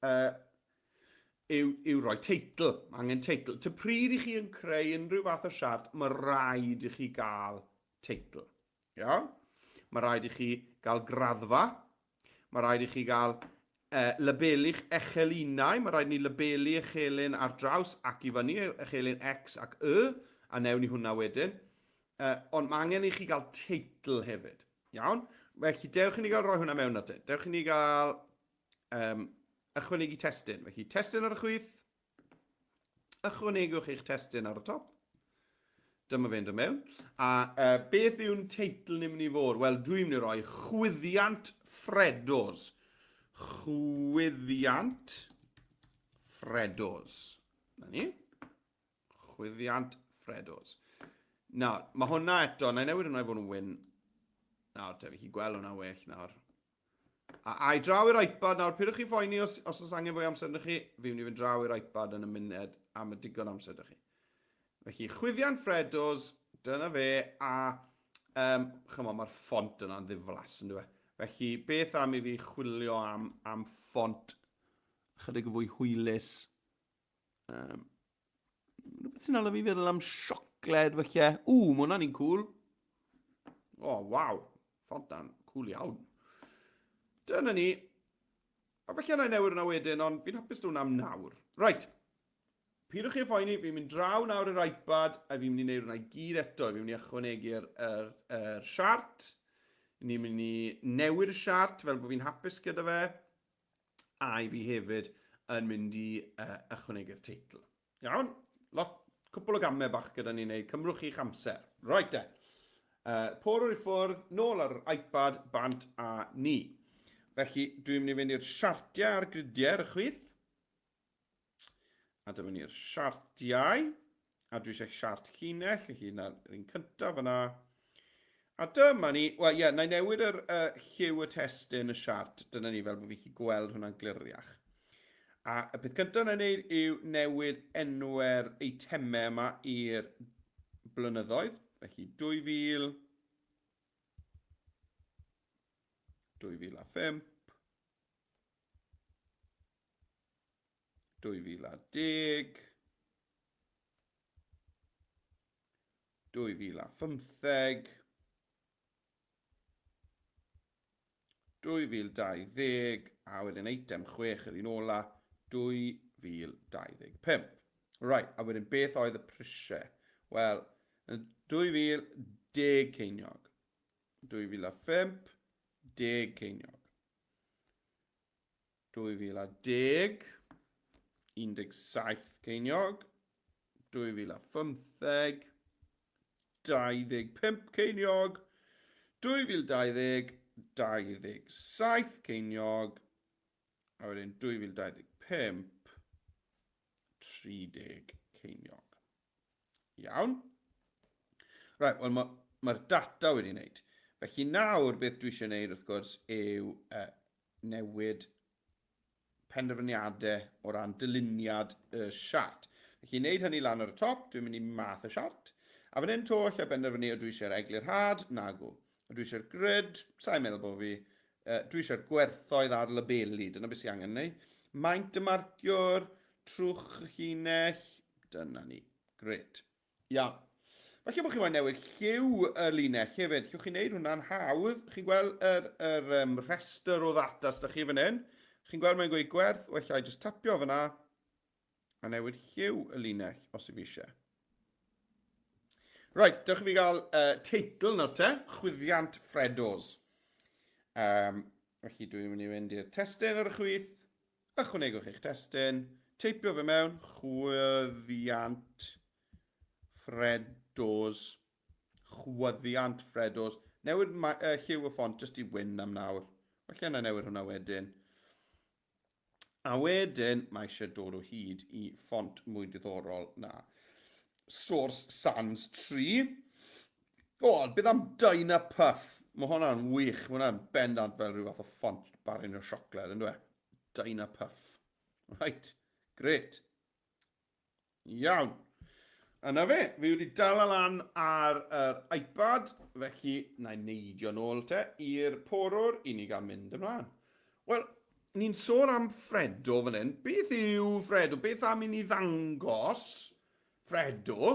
uh, yw, yw rhoi teitl. Mae angen teitl. Ty pryd i chi yn creu unrhyw fath o siart, mae rhaid i chi gael teitl. Iawn? Mae rhaid i chi gael graddfa. Mae rhaid i chi gael uh, labelu'ch echelinau. Mae rhaid ni labelu echelin ar draws ac i fyny, echelin X ac Y, a newn ni hwnna wedyn. Uh, ond mae angen i chi gael teitl hefyd. Iawn? Felly dewch i ni gael rhoi hwnna mewn at e. Dewch i ni gael um, ychwanegu testun. Felly testun ar y chwith, ychwanegwch eich testun ar y top. Dyma fe'n dod mewn. A uh, beth yw'n teitl ni'n mynd i fod? Wel, dwi'n mynd i roi chwyddiant Ffredos. Chwyddiant Ffredos. Na ni. Chwyddiant Ffredos. Nawr, mae hwnna eto, na i newid hwnna i fod yn wyn. Nawr, te, fi chi gweld hwnna well nawr. A ai draw i'r iPad nawr, pidwch chi phoeni os, os oes angen fwy amser na chi, fi mynd i fynd draw i'r iPad yn y munud am y digon amser da chi. Felly, chwyddiant Ffredos, dyna fe, a um, chymod, mae'r ffont yna'n ddiflas, yn dweud. Felly, beth am i fi chwilio am, am ffont chydig yn fwy hwylus. Um, rhywbeth sy'n hala fi feddwl am siocled, falle. Ww, mae hwnna'n un cool. O, oh, waw. Ffont na'n cool iawn. Dyna ni. A falle na i newid hwnna wedyn, ond fi'n hapus hwnna am nawr. Right. Pidwch chi â phoeni, fi'n mynd draw nawr i'r iPad, a fi'n mynd i wneud hwnna i gyd eto. Fi'n mynd i ychwanegu'r er, er siart. Ni'n mynd i newid y siart fel bod fi'n hapus gyda fe. A i fi hefyd yn mynd i uh, ychwanegu'r teitl. Iawn, lot, cwpl o gamau bach gyda ni wneud, cymrwch chi'ch amser. Right then. Uh, porwr i ffwrdd, nôl ar yr iPad, bant a ni. Felly, dwi'n mynd i fynd i'r siartiau a'r gridiau ar y chwith. A dyma ni'r siartiau. A dwi eisiau siart llinell, felly yna'r un cyntaf yna. A dyma ni, wel ie, yeah, na i newid yr uh, lliw y testun y siart, dyna ni fel bod fi chi gweld hwnna'n gliriach. A y peth cyntaf na wneud yw newid enwau'r eitemau yma i'r blynyddoedd. Felly 2000, 2005, 2010, 2015, 2020, a wedyn eitem 6 yr un ola, 2025. Right, a wedyn beth oedd y prisiau? Wel, 2010 ceiniog, 2005, 10 ceiniog. 2010, 17 ceiniog, 2015, 25 ceiniog, 2020, 27 ceiniog, a wedyn 2025, 30 ceiniog. Iawn. Right, wel mae'r ma data wedi wneud. Felly nawr beth dwi eisiau wneud wrth gwrs yw uh, newid penderfyniadau o ran dyluniad y siart. Felly i wneud hynny lan ar y top, dwi'n mynd i math y siart. A fan hyn to, lle benderfynu ydw i eisiau'r eglurhad, nagw. Ydw i eisiau'r grid, sa'n meddwl bod fi. Uh, dwi eisiau'r gwerthoedd ar labeli, dyna beth sy'n angen neu. Maint y marciwr, trwch y llinell, dyna ni. Gret. Iawn. Falle bod chi moyn newid lliw y linell hefyd. Llwch chi wneud hwnna'n hawdd. Chi'n gweld yr, yr um, rhestr o ddata sydd chi fan hyn. Chi'n gweld mae'n gweud gwerth, well i just tapio fyna a newid lliw y linell os yw fi eisiau. Right, dewch i fi gael uh, teitl nawr te, Chwyddiant Ffredos. Um, felly dwi'n mynd i fynd i'r testun ar y chwith, Ychwanegwch eich testun, teipio fe mewn, chwyddiant Ffredos, chwyddiant Ffredos. Newid ma, uh, lliw y ffont jyst i wyn am nawr. Falle yna newid hwnna wedyn. A wedyn mae eisiau dod o hyd i ffont mwy diddorol na Source Sans 3. O, beth am Dyna Puff? Mae hwnna'n wych, mae hwnna'n bendant fel rhyw fath o ffont baryn o siocled, yn dweud? Dyna Puff. Right, great. Iawn. Yna fe, fi wedi dal lan ar yr iPad, felly na i neidio nôl te i'r porwr i ni gael mynd ymlaen. Wel, ni'n sôn am Fredo fan hyn. Beth yw Fredo? Beth am i ni ddangos Fredo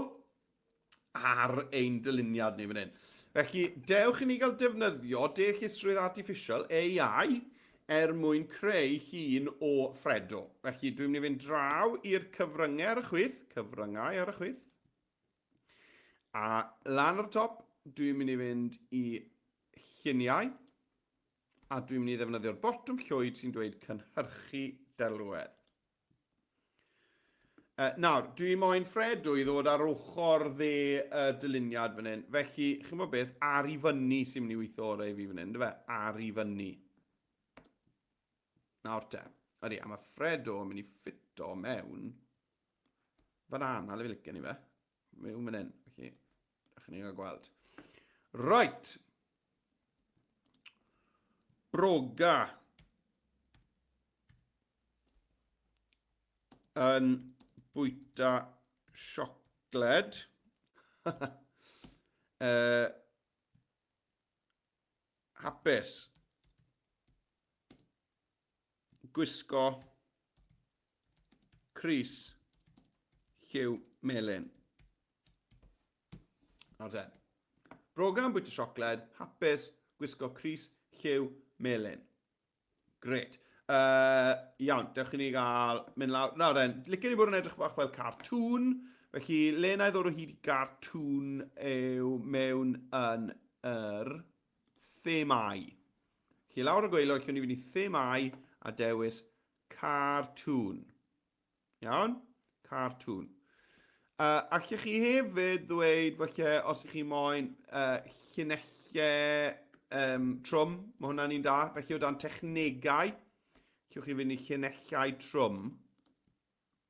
ar ein dyluniad ni fan hyn. Felly, dewch i ni gael defnyddio deallusrwydd artiffisial, AI, er mwyn creu llun o Fredo. Felly, dwi'n mynd i fynd draw i'r cyfryngau ar y chwith, cyfryngau ar y chwith, a lan ar y top, dwi'n mynd i fynd i lluniau, a dwi'n mynd i ddefnyddio'r botwm llwyd sy'n dweud cynhyrchu delwedd. Uh, nawr, dwi moyn Fredo i ddod ar ochr dde y uh, dyluniad fan hyn. Felly, chi'n bod beth, ar i fyny sy'n mynd i weithio orau i fi fan hyn, dy fe? Ar i fyny. Nawr te. Ydy, a mae Fredo yn mynd i ffito mewn fan anna, le fi licen i fe. Mewn fan hyn. Felly, ydych chi'n gael gweld. Right. Broga. yn bwyta siocled. uh, hapus. Gwisgo crys lliw melyn. Nawr te. Brogan bwyta siocled, hapus, gwisgo crys lliw melyn. Grêt. Uh, iawn, dewch i ni gael mynd lawr. Nawr then, licen i bod yn edrych bach fel cartŵn. Felly, le na i ddod o hyd i gartŵn yw mewn yn yr themau. Felly, lawr y gweilod, lle ni fynd i themau a dewis cartŵn. Iawn? Cartoon. Uh, allech chi hefyd ddweud, falle, os ych chi moyn uh, llinellau um, trwm, mae hwnna'n un da. Felly o dan technegau, allwch chi fynd i llinellau trwm,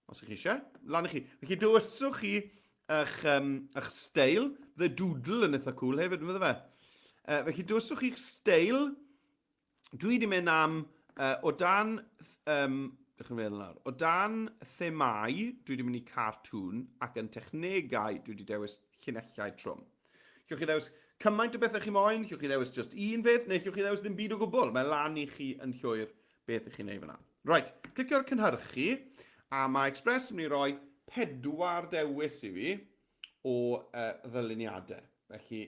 os ych chi eisiau. Lan i chi. Felly dywyswch chi eich, um, eich steil. The doodle yn eitha cool hefyd, yn fydde fe? Uh, felly dywyswch chi'ch steil, Dwi wedi mynd am, uh, o dan um, Dych chi'n feddwl nawr. O dan themâu, dwi wedi mynd i cartoon, ac yn technegau, dwi wedi dewis llinellau trwm. Llwch chi ddewis cymaint o bethau chi moyn, llwch chi ddewis just un peth, neu llwch chi ddewis ddim byd o gwbl. Mae lan i chi yn llwyr beth ych chi'n neud fyna. Right, clicio'r cynhyrchu, a mae Express yn mynd i roi pedwar dewis i fi o uh, ddyluniadau. Felly,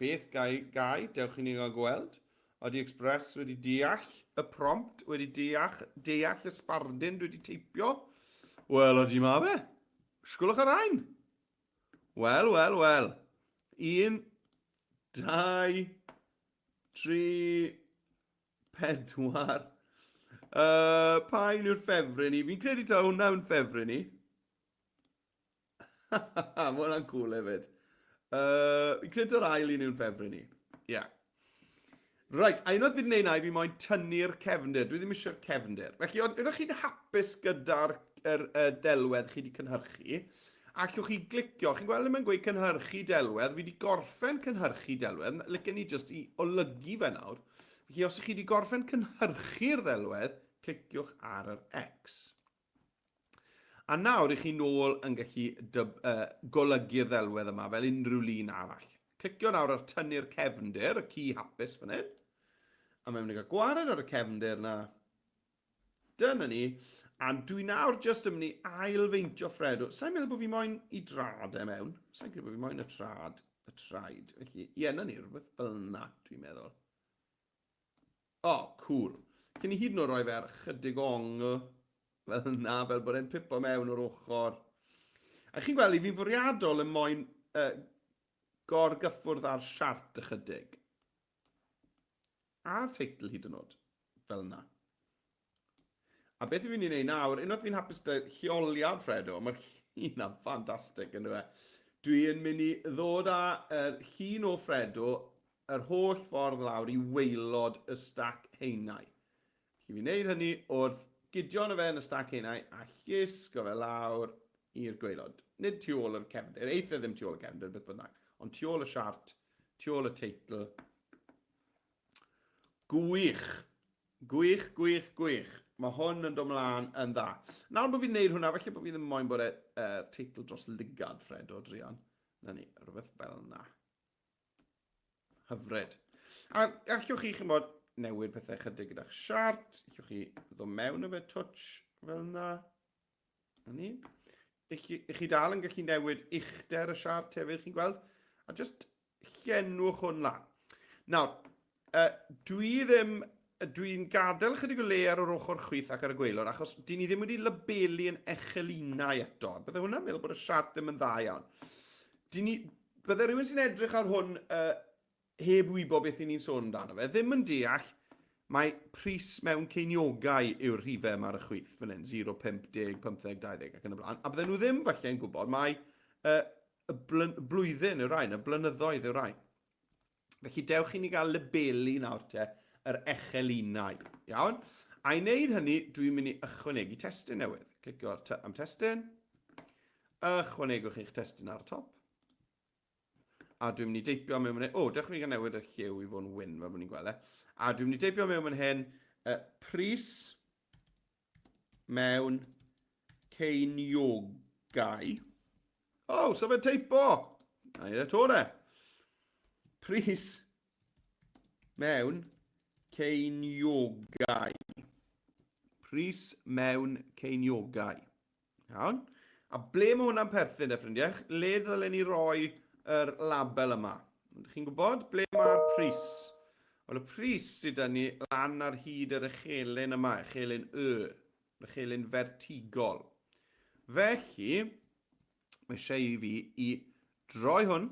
beth gai, gai, dewch i ni gael gweld. Ydy Express wedi deall y prompt, wedi deall, deall y sbardun dwi wedi teipio? Wel, ydy ma fe. Sgwlwch ar ein. Wel, wel, wel. Un, dau, tri, pedwar. Uh, pa un yw'r ffefryn i? Fi'n credu ta hwnna yw'n ffefryn i. Mae hwnna'n cool hefyd. Uh, fi'n credu ta'r ail un yw'n ffefryn i. Ie. Yeah. Right, a unwaith fi wedi gwneud na, fi moyn tynnu'r cefndir. Dwi ddim eisiau'r cefndir. Felly, ydych chi'n hapus gyda'r er, er, delwedd chi wedi cynhyrchu, allwch chi glicio, chi'n gweld le mae'n gweud cynhyrchu delwedd, fi wedi gorffen cynhyrchu delwedd, licen ni jyst i olygu fe nawr. Felly, os ych chi wedi gorffen cynhyrchu'r ddelwedd, cliciwch ar yr X. A nawr i chi nôl yn gallu dyb, uh, golygu'r ddelwedd yma fel unrhyw lun arall. Clicio nawr ar tynnu'r cefndir, y ci hapus fan hyn. A mae'n mynd i gael gwared ar y cefndir na. Dyna ni. A dwi nawr jyst yn mynd i ail-feintio Fredo. Sa'n meddwl bod fi moyn i drad e mewn. Sa'n credu bod fi moyn y trad, y traed. Felly, ie, na ni, rhywbeth fel yna, dwi'n meddwl. O, oh, cool. Cyn i hyd yn oed roi fe ar chydig o ongl, fel yna, fel bod e'n pipo mewn o'r ochr. A chi'n gweld, i fi'n fwriadol yn moyn uh, gorgyffwrdd ar siart ychydig. A'r teitl hyd yn oed, fel yna. A beth fi'n mynd i wneud nawr, unwaith fi'n hapus 'da lleoliad Fredo, mae'r llun na'n ffantastig yn dyfe. Dwi'n mynd i ddod â yr llun o Fredo yr holl ffordd lawr i waelod y stac haenau. Felly fi'n neud hynny wrth gydio arno fe yn y stac haenau a llusgo fe lawr i'r gwaelod. Nid tu ôl yr cefndir, eith e ddim tu ôl y cefndir beth bynnag, ond tu ôl y siart, tu ôl y teitl. Gwych! Gwych, gwych, gwych. Mae hwn yn dod mlaen yn dda. Nawr bod fi'n neud hwnna, falle bod fi ddim moyn bod e uh, teitl dros lygad Fred o druan. Na ni, rhywbeth fel na. Hyfryd. A allwch chi, chymod, newid pethau chydig gyda'ch siart. Allwch chi ddod mewn o fe touch fel na. Na ni. I chi, i chi dal yn gallu newid uchder y siart hefyd, chi'n gweld? A just llenwch hwn lan. Nawr, uh, dwi ddim, dwi'n gadael chydig o le ar yr ochr chwith ac ar y gwaelod, achos dyn ni ddim wedi labelu yn echelinau eto. Bydde hwnna'n meddwl bod y siart ddim yn dda iawn. Dyn ni, bydde rhywun sy'n edrych ar hwn uh, heb wybod beth i ni'n sôn amdano fe, ddim yn deall mae pris mewn ceiniogau yw'r rhifau yma ar y chwith fan hyn, 0, 5, 10, 15, 20 ac yn y blaen, a bydden nhw ddim falle yn gwybod mae uh, y blwyddyn yw'r rhain, y blynyddoedd yw'r rhain. Felly dewch i ni gael labelu nawr te yr echelinau. Iawn? A i wneud hynny, dwi'n mynd i ychwanegu testun newydd. Clicio ar am testun. Ychwanegwch eich testun ar y top. A dwi'n mynd i deipio mewn fan hyn. O, dewch i ni gael newid y lliw i fod yn wyn fel bod ni'n gweld e. A dwi'n mynd i deipio mewn fan hyn uh, pris mewn ceiniogau. O, oh, so fe'n teipo! Na i eto de. Pris mewn ceiniogau. Pris mewn ceiniogau. Iawn. A ble mae hwnna'n perthyn de, ffrindiau? Le ddylen ni roi yr label yma? Ydych chi'n gwybod ble mae'r pris? Wel, y pris sydd dyn ni lan ar hyd yr echelin yma, echelin Y, yr echelin fertigol. Felly, mae eisiau i fi i droi hwn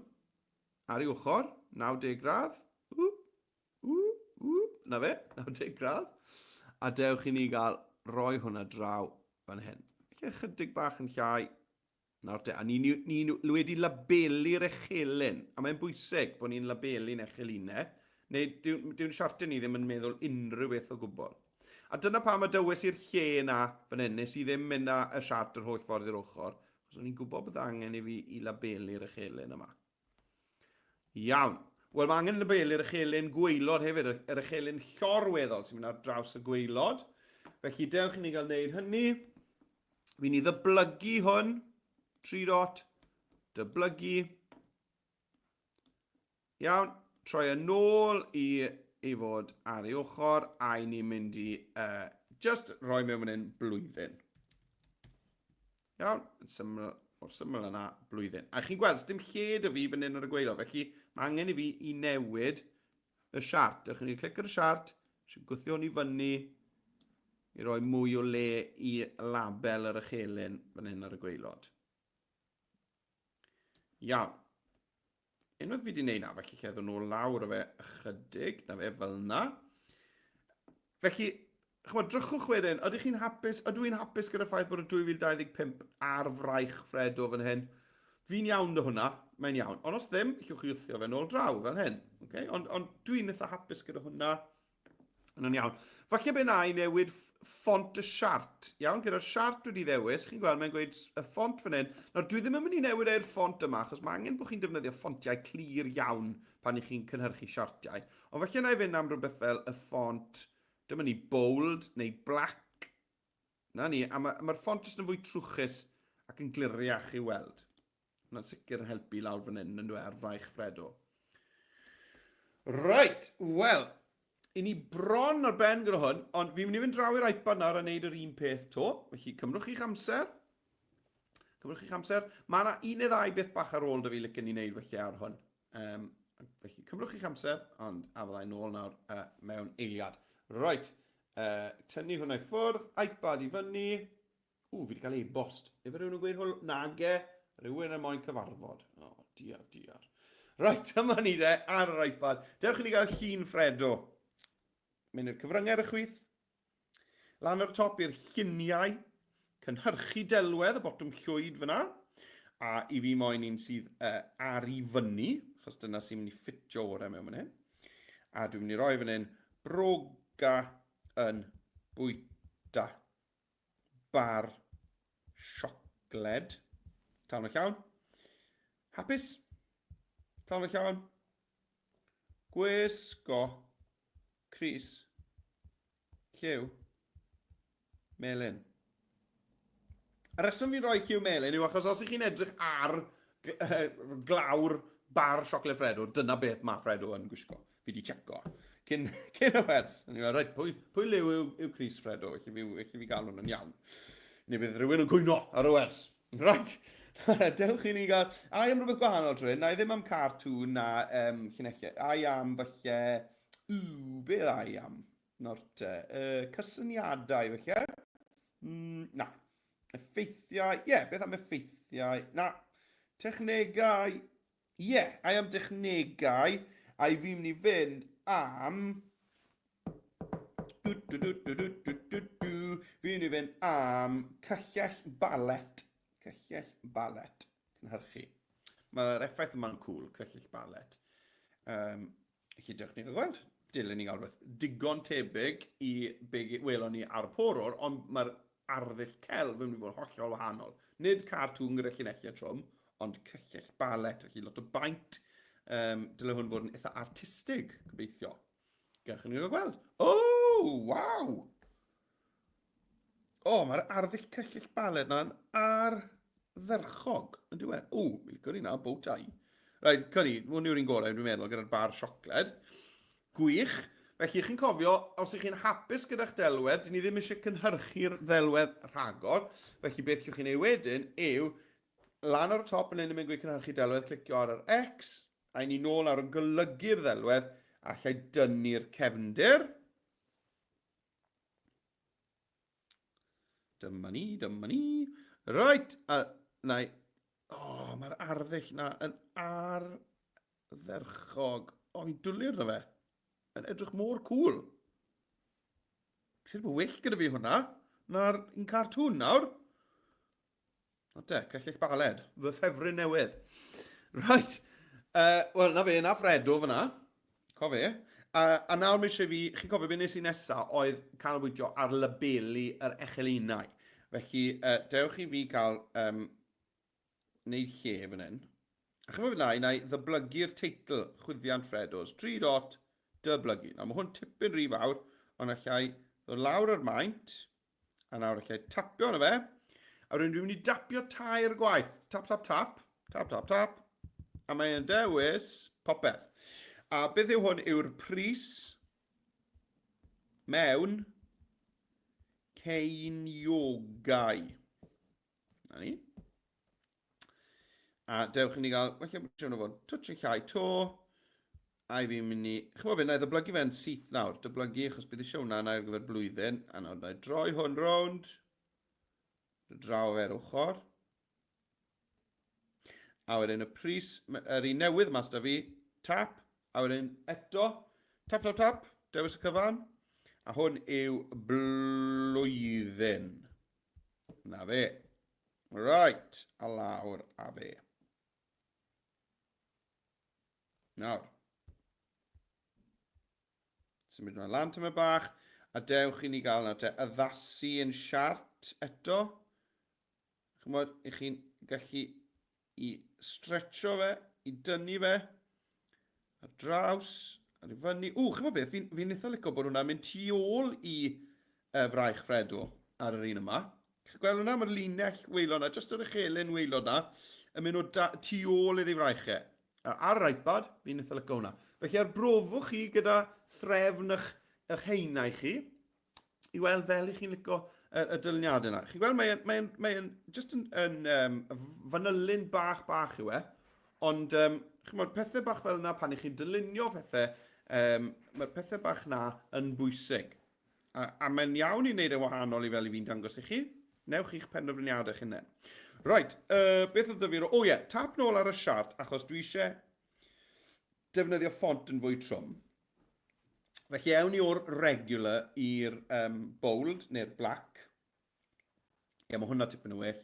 ar ei ochr, 90 gradd. Ww, ww, ww, na fe, 90 gradd. A dewch i ni gael roi hwnna draw fan hyn. Felly ychydig bach yn llai. Nawr te, a ni, ni, ni wedi labelu'r echelin, a mae'n bwysig bod ni'n labelu'n echelinau, neu dyw'n dyw siarter ni ddim yn meddwl unrhyw beth o gwbl. A dyna pam y dywys i'r lle na fan hyn, nes i ddim mynd â y siart yr holl ffordd i'r ochr, achos o'n i'n gwybod bod angen i fi i labelu'r echelin yma. Iawn. Wel, mae angen labelu'r echelin gwaelod hefyd, yr echelin llorweddol sy'n mynd ar draws y gwaelod. Felly dewch i ni gael wneud hynny. Fi'n i ddyblygu hwn. 3 dot. Dyblygu. Iawn, troi yn ôl i ei fod ar ei ochr, a i ni'n mynd i uh, just rhoi mewn fan hyn blwyddyn. Iawn, yn syml, o'r syml yna, blwyddyn. A chi'n gweld, dim lle dy fi fan hyn ar y gweilod, felly mae angen i fi i newid y siart. Dewch i ni clic ar y siart, eisiau gwthio hwn i fyny i roi mwy o le i label yr echelin fan hyn ar y gweilod. Iawn. Unwaith fi wedi gwneud na, felly lle ddod nôl lawr o fe ychydig, na fe, fel yna. Felly, chymod, drychwch wedyn, ydych chi'n hapus, ydw i'n hapus gyda'r ffaith bod y 2025 ar fraich Fred o fan hyn? Fi'n iawn dy hwnna, mae'n iawn. Ond os ddim, llwch chi wthio fe nôl draw, fel hyn. Okay? Ond, ond dwi'n eitha hapus gyda hwnna. Yna'n iawn. Falle be na i newid ffont y siart. Iawn, gyda'r siart wedi ddewis, chi'n gweld mae'n gweud y ffont fan hyn. Nawr, dwi ddim yn mynd i newid e'r ffont yma, achos mae angen bod chi'n defnyddio ffontiau clir iawn pan i chi'n cynhyrchu siartiau. Ond falle na i fynd am rhywbeth fel y ffont, dyma ni, bold neu black. Na ni, a mae'r ma ffont jyst yn fwy trwchus ac yn gliriach i'w weld. Hwna'n sicr yn helpu lawr fan hyn, yn dweud, ar fraich Fredo. Right, wel, i ni bron ar ben gyda hwn, ond fi'n mynd i fynd draw i'r iPad nawr a wneud yr un peth to. Felly, cymrwch chi'ch amser. Cymrwch chi'ch amser. Mae yna un neu ddau beth bach ar ôl da fi licen i wneud felly ar hwn. Um, felly, cymrwch chi'ch amser, ond a fyddai nôl nawr uh, mewn eiliad. Right, uh, tynnu hwnna i ffwrdd, iPad i fyny. Ww, fi wedi cael e-bost. Efe rhywun yn gweud hwyl? Nage, rhywun yn moyn cyfarfod. O, oh, diar, diar. Right, dyma ni de, ar yr iPad. Dewch i ni gael llun Fredo. Mynd i'r cyfryngau ar y chwith. Lan ar y top i'r lluniau. Cynhyrchu delwedd, y botwm llwyd fyna. A i fi moyn un sydd uh, ar i fyny, achos dyna sy'n mynd i ffitio orau mewn fan hyn. A dwi'n mynd i roi fan hyn, broga yn bwyta. bar siocled. Talon y llawn. Hapus. Talon y llawn. Gwisgo. Cris. Lliw. Melyn. Y reswm fi'n rhoi lliw melyn yw achos os ych chi'n edrych ar glawr bar siocled Freddo, dyna beth mae Freddo yn gwisgo. Fi di checo. Cyn, cyn y wers. O'n i'n meddwl, reit, pwy, pwy liw yw, yw Cris Freddo? Felly fi, felly fi gael hwn yn iawn. Neu bydd rhywun yn cwyno ar y wers. Right. Dewch i ni gael... A i am rhywbeth gwahanol trwy hyn. Na i ddim am cartoon na um, llinellau. A i am falle... Ww, beth a i am? Nawr te. Uh, cysyniadau falle? Mm, na. Effeithiau, ie, yeah, beth am effeithiau? Na, technegau, ie, yeah, I am technegau, a i fi'n mynd i fynd am... Du, du, du, du, du, du, du, du. Fi'n mynd i fynd am cyllell ballet. Cyllell ballet. Cynhyrchu. Mae'r effaith yma'n cool, cyllell ballet. Um, Felly, dewch ni gael gweld. Dylen ni gael rhywbeth digon tebyg i be welon ni ar y porwr, ond mae'r arddull celf yn mynd i fod yn hollol wahanol. Nid cartŵn gyda llinellau trwm, ond cyllell balet, felly lot o baent. Um, dyle hwn fod yn eitha artistig, gobeithio. Gewch ni gael gweld. O, oh, waw! O, oh, mae'r arddull cyllyll baled na'n ardderchog, yn diwedd. O, mi'n licio'r un na, bow tie. Rhaid, cynni, hwn yw'r un gorau, dwi'n meddwl, gyda'r bar siocled. Gwych. Felly, chi'n cofio, os ych chi'n hapus gyda'ch delwedd, dyn ni ddim eisiau cynhyrchu'r ddelwedd rhagor. Felly, beth llwch chi'n ei wedyn yw, lan ar y top yn hyn yn mynd gweud cynhyrchu delwedd, clicio ar yr X, a i ni nôl ar y golygu'r ddelwedd, a allai dynnu'r cefndir. Dyma ni, dyma ni. Right, a na i... O, oh, mae'r arddull na yn ardderchog. O, oh, fi'n dwlu arno fe. Mae'n edrych mor cool. Credu bod well gyda fi hwnna na'r un cartŵn nawr. O te, cellych baled. Fy ffefryn newydd. Right. Uh, Wel, na fe, na Fredo fyna. Co fe. Uh, a nawr mae eisiau fi, chi'n cofio beth nes i nesa oedd canolbwyntio ar labelu yr echelinau. Felly, uh, dewch i fi cael um, wneud lle fan hyn. A chi'n gwybod na, i ddyblygu'r teitl Chwyddiant Fredos. 3 dot dyblygu. Nawr mae hwn tipyn rhy fawr, ond allai ddod lawr yr maint. A nawr allai tapio arno fe. A wedyn dwi'n mynd i dapio tair gwaith. Tap, tap, tap. Tap, tap, tap. A mae'n dewis popeth. A beth yw hwn yw'r pris mewn ceiniogau. Na ni. A dewch i ni gael, falle bod eisiau fod twtsh yn llai to. A i fi'n mynd i, chymod beth, na i ddyblygu fe'n syth nawr. Dyblygu, achos bydd eisiau hwnna na ar gyfer blwyddyn. A nawr na i droi hwn rownd. Draw fe'r ochr. A wedyn y pris, yr un newydd mas da fi, tap. A wedyn eto, tap, tap, tap, dewis y cyfan. A hwn yw blwyddyn. Na fe. Right, a lawr a fe. Nawr. Symud yma lan tyma bach, a dewch i ni gael nawr te addasu yn siart eto. Chymod, i chi'n gallu i stretcho fe, i dynnu fe, ar draws, ar i fyny. Ww, chymod beth, fi'n fi eitha licio bod hwnna'n mynd tu ôl i fraich Fredo ar yr un yma. Chi'n gweld hwnna? Mae'r linell waelod 'na, jyst yr uchelyn waelod 'na, yn mynd o da, tu ôl iddi fraich e. Ar yr iPad, fi'n eitha licio hwnna. Felly arbrofwch chi gyda threfn eich, eich haenau chi, i weld fel i chi'n licio y, y dyluniadau yna. Chi'n gweld, mae'n mae mae just yn, yn um, fanylun bach bach yw e, ond um, chymod, pethau bach fel yna pan i chi'n dylunio pethau, um, mae'r pethau bach na yn bwysig. A, a mae'n iawn i wneud e wahanol i fel i fi'n dangos i chi. Newch i'ch penderfyniadau chi'n hunain. Right, uh, beth oedd dyfu? O ie, yeah, tap nôl ar y siart, achos dwi eisiau defnyddio ffont yn fwy trwm. Felly ewn ni o'r regular i'r um, bold neu'r black. Ie, mae hwnna tipyn o well.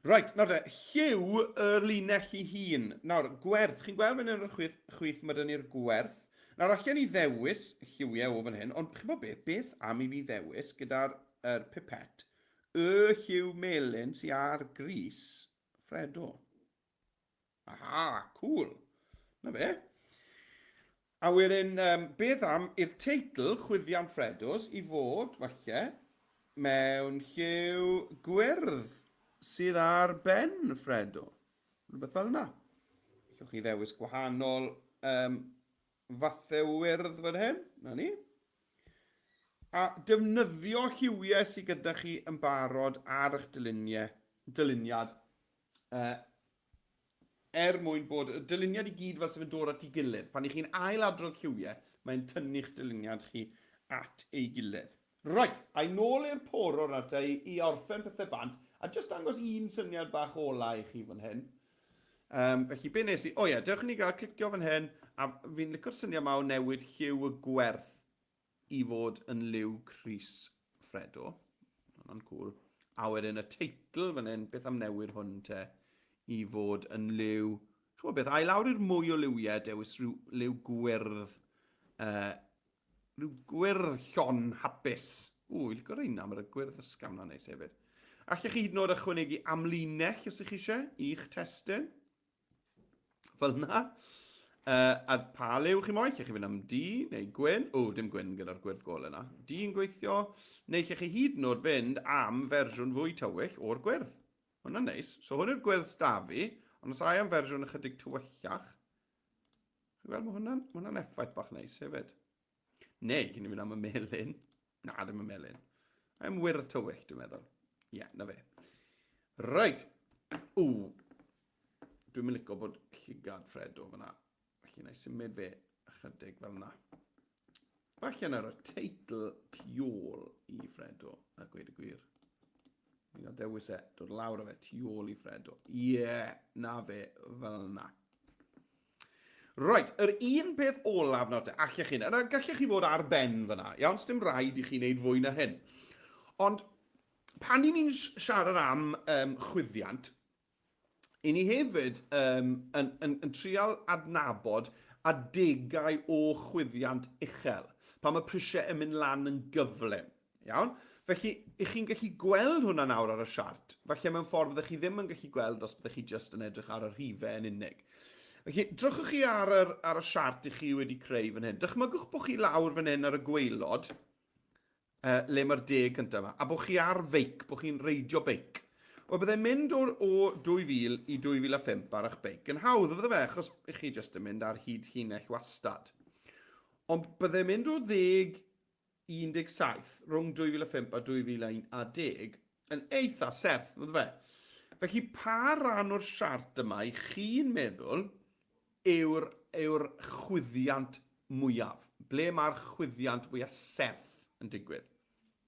Right, nawr de, lliw y linell i hun. Nawr, gwerth. Chi'n gweld fan hyn ar y chwith, chwith mae dyn ni'r gwerth. Nawr, allan ni ddewis lliwiau o fan hyn, ond chi'n bod beth, beth am i fi ddewis gyda'r er pipet y lliw melyn sy'n ar gris Fredo. Aha, cool. Na fe. A wedyn, um, beth am i'r teitl Chwyddiant Ffredws i fod, falle, mewn lliw gwyrdd sydd ar ben Ffredo. Rhywbeth fel yna. Allwch chi ddewis gwahanol um, fathau o wyrdd fan hyn. Na ni. A defnyddio lliwiau sydd gyda chi yn barod ar eich dyluniau, dyluniad uh, er mwyn bod y dyluniad i gyd fel sydd yn dod at ei gilydd. Pan i chi'n ail-adrodd lliwiau, mae'n tynnu'ch dyluniad chi at ei gilydd. Reit, a'i nôl i'r porwr nawr te i, i orffen pethau bant, a jyst dangos un syniad bach ola i chi fan hyn. Um, felly, be nes i? O ie, dewch i ni gael clicio fan hyn, a fi'n licio'r syniad ma o newid lliw y gwerth i fod yn liw crys Fredo. Hwna'n cool. A wedyn y teitl fan hyn, beth am newid hwn te i fod yn liw... Chymod beth, a i lawr i'r mwy o liwiau, dewis rhyw liw gwyrdd, uh, rhyw gwyrdd llon hapus. Ww, i licio'r un mae'r gwyrdd ysgafn na neis hefyd. Allech chi hyd yn oed ychwanegu amlinell os ych chi eisiau i'ch testun. Fel yna. Uh, a pa liw chi moyn? Lle chi fynd am du neu gwyn? O, dim gwyn gyda'r gwyrdd gol yna. Du yn gweithio. Neu lle chi hyd yn oed fynd am fersiwn fwy tywyll o'r gwyrdd. Hwna'n neis. So hwn yw'r gwyrdd sda fi, ond os ai am fersiwn ychydig tywyllach, chi'n gweld, mae hwnna'n ma hwnna effaith bach neis hefyd. Neu, cyn i fynd am y melyn. Na, ddim y melyn. I'm wyrdd tywyll, dwi'n meddwl. Ie, yeah, na fe. Reit. Ww. Dwi'n mynd licio bod llygad Fred o fyna. Felly, na i symud fe ychydig fel yna. Falle na roi teitl tu ôl i Fredo, a gweud y gwir. Ni'n cael dewis e, dod lawr o fe tu ôl i Fredo. Ie, yeah, na fe, fel yna. Reit, yr un peth olaf nawr te, allech chi, yna gallech chi fod ar ben fyna, iawn, sdim rhaid i chi wneud fwy na hyn. Ond pan i ni'n siarad am um, chwyddiant, i ni hefyd um, yn, yn, yn trial adnabod adegau o chwyddiant uchel, pan mae prisiau yn mynd lan yn gyflym. Iawn? Felly, i chi'n gallu gweld hwnna nawr ar y siart, falle mewn ffordd byddech chi ddim yn gallu gweld os byddech chi jyst yn edrych ar y rhifau yn unig. Felly, drychwch chi ar, yr, ar y siart i chi wedi creu fan hyn. Dychmygwch bod chi lawr fan hyn ar y gwaelod. uh, le mae'r deg cyntaf yma, a bod chi ar feic, bod chi'n reidio beic. Wel, byddai'n mynd o, o 2000 i 2005 ar eich beic yn hawdd, fydde fe, achos i chi jyst yn mynd ar hyd llinell wastad. Ond byddai'n mynd o ddeg 17 rhwng 2005 a 2010 yn eitha serth, fydde fe. Felly, pa ran o'r siart yma i chi'n meddwl yw'r yw'r chwyddiant mwyaf? Ble mae'r chwyddiant fwyaf serth yn digwydd?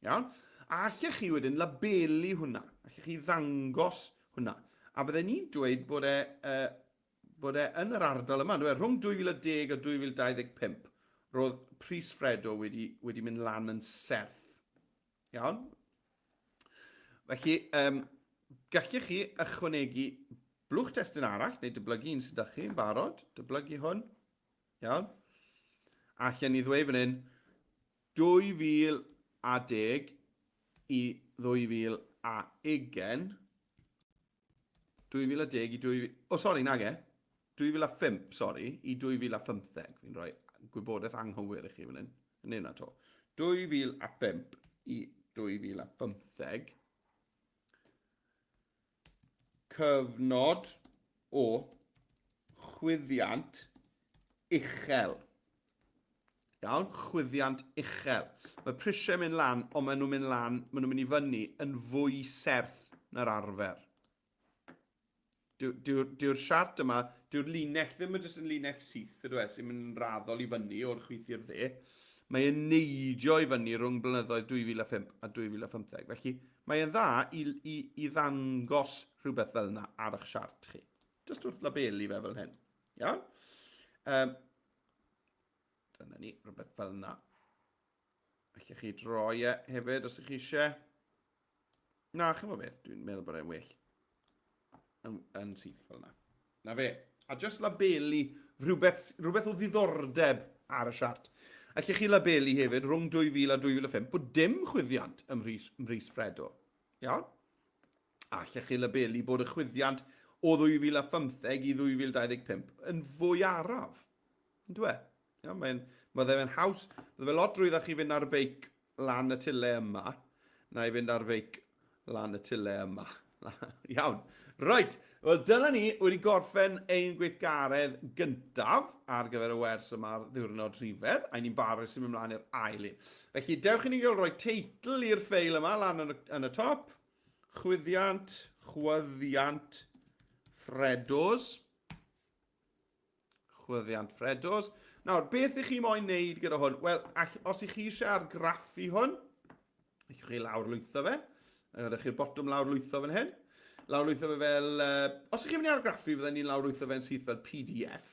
Iawn? A allech chi wedyn labelu hwnna. Allech chi ddangos hwnna. A fydden ni'n dweud bod e, uh, bod e yn yr ardal yma, on'd yw e? Rhwng 2010 a 2025, roedd pris Fredo wedi, wedi mynd lan yn serth. Iawn? Felly, um, gallech chi ychwanegu blwch testun arall, neu dyblygu un sydd â chi yn barod, dyblygu hwn. Iawn? A allan ni ddweud fan hyn, 2010 i 2020, 2010 i 2000... O, sori, nage. 2005, sori, i 2015. Fi'n rhoi gwybodaeth anghywir i chi fan hyn. Yn hyn to. 2005 i 2015. Cyfnod o chwyddiant uchel. Iawn, chwyddiant uchel. Mae prisiau mynd lan, ond maen nhw'n mynd lan, maen nhw'n mynd i fyny yn fwy serth na'r arfer. Dyw'r dyw, dyw siart yma, dyw'r linell ddim yn jyst yn linell syth, ydw e, sy'n mynd yn raddol i fyny o'r chwith i'r dde. Mae e'n neidio i fyny rhwng blynyddoedd 2005 a 2015. Felly mae e'n dda i, i, i ddangos rhywbeth fel yna ar eich siart chi. Just wrth labelu fe fel hyn. Iawn? Um, dyna ni, rhywbeth fel yna. Allwch chi droi e hefyd os ych chi eisiau. Na, chi'n gwybod beth, dwi'n meddwl bod e'n well yn, yn syth fel yna. Na fe. A just labelu rhywbeth, rhywbeth o ddiddordeb ar y siart. Allwch chi labelu hefyd rhwng 2000 a 2005 bod dim chwyddiant ym mhris, mhris Fredo. Iawn? Allech chi labelu bod y chwyddiant o 2015 i 2025 yn fwy araf? Yn dwe? Iawn, mae'n, mae fe'n haws, bydde fe lot rwyddach chi fynd ar feic lan y tile yma, na i fynd ar feic lan y tile yma. Iawn. Reit, wel dyna ni wedi gorffen ein gweithgaredd gyntaf ar gyfer y wers yma ar ddiwrnod rhifedd, a ni'n barod i symud ymlaen i'r ail un. Felly, dewch i ni gael rhoi teitl i'r ffeil yma lan yn y, yn y top. Chwyddiant, chwyddiant, Ffredos. Chwyddiant Ffredos. Nawr, beth ych chi moyn wneud gyda hwn? Wel, os ych chi eisiau argraffu hwn, allwch chi lawrlwytho fe. Ydych chi'r botwm lawrlwytho fan hyn. Lawrlwytho fe fel... Uh, os ych chi'n mynd i argraffu, fydden ni'n lawrlwytho fe'n syth fel PDF.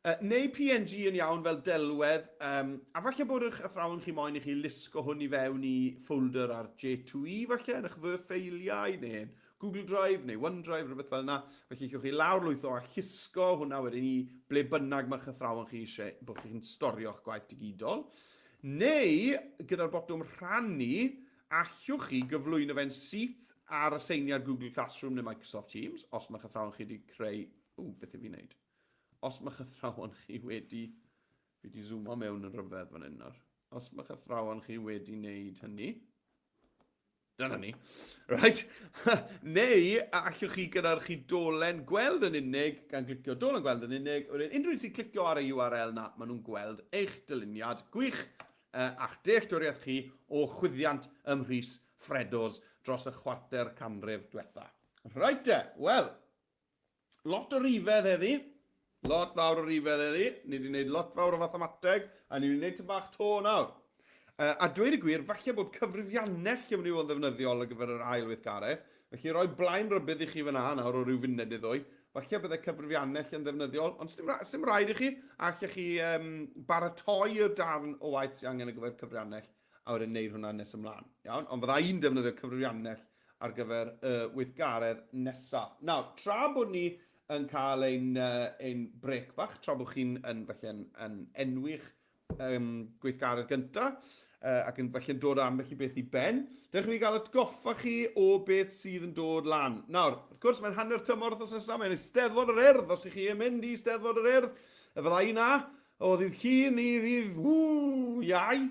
Uh, neu PNG yn iawn fel delwedd, um, a falle bod eich athrawon chi moyn i chi lusgo hwn i fewn i folder ar J2E falle, yn eich fy ffeiliau, neu Google Drive neu OneDrive, rhywbeth fel yna. Felly allwch chi lawrlwytho a llusgo hwnna wedyn i ble bynnag mae'ch athrawon chi eisiau bod chi'n storio'ch gwaith digidol. Neu, gyda'r botwm rhannu, allwch chi gyflwyno fe'n syth ar aseiniad Google Classroom neu Microsoft Teams, os mae'ch athrawon chi wedi creu... Ww, beth yw fi'n neud? Os mae'ch athrawon chi wedi... Fi wedi zoomo mewn yn rhyfedd fan hyn nawr. Os mae'ch athrawon chi wedi wneud hynny... Dyna ni. Right? Neu, allwch chi gyda'r chi dolen gweld yn unig, gan glicio dolen gweld yn unig, wedyn unrhyw un sy'n clicio ar y URL na, maen nhw'n gweld eich dyluniad gwych uh, a'ch dealltwriaeth chi o chwyddiant ym Mhris Ffredos dros y chwarter canrif diwetha. Right te, wel, Lot o rifedd heddi. Lot fawr o rifedd heddi. Ni wedi gwneud lot fawr o fathemateg, a ni wedi gwneud tyn bach to nawr. Uh, a dweud y gwir, falle bod cyfrifiannell yn mynd i fod yn ddefnyddiol ar gyfer yr ail weithgaredd. Felly rhoi blaen rybudd i chi fyna nawr o ryw funed neu ddwy. Falle bydde cyfrifiannell yn ddefnyddiol, ond sdim, sdim rhaid i chi. Allech chi um, baratoi'r darn o waith sy'n angen ar gyfer cyfrifiannell a wedyn wneud hwnna nes ymlaen. Iawn? Ond fydda i'n defnyddio cyfrifiannell ar gyfer y weithgaredd nesaf. Nawr, tra bod ni yn cael ein, uh, ein brec bach, tra bod chi'n yn, falle, yn, yn enwi'ch um, gweithgaredd gyntaf, uh, ac yn falle'n dod â ambell i beth i ben, dewch i fi gael atgoffa chi o beth sydd yn dod lan. Nawr, wrth gwrs, mae'n hanner tymor wythnos nesaf, mae'n Eisteddfod yr Urdd, os ych chi yn mynd i Eisteddfod yr Urdd, y fydda i na, O ddydd Llun i ddydd ww, Iau.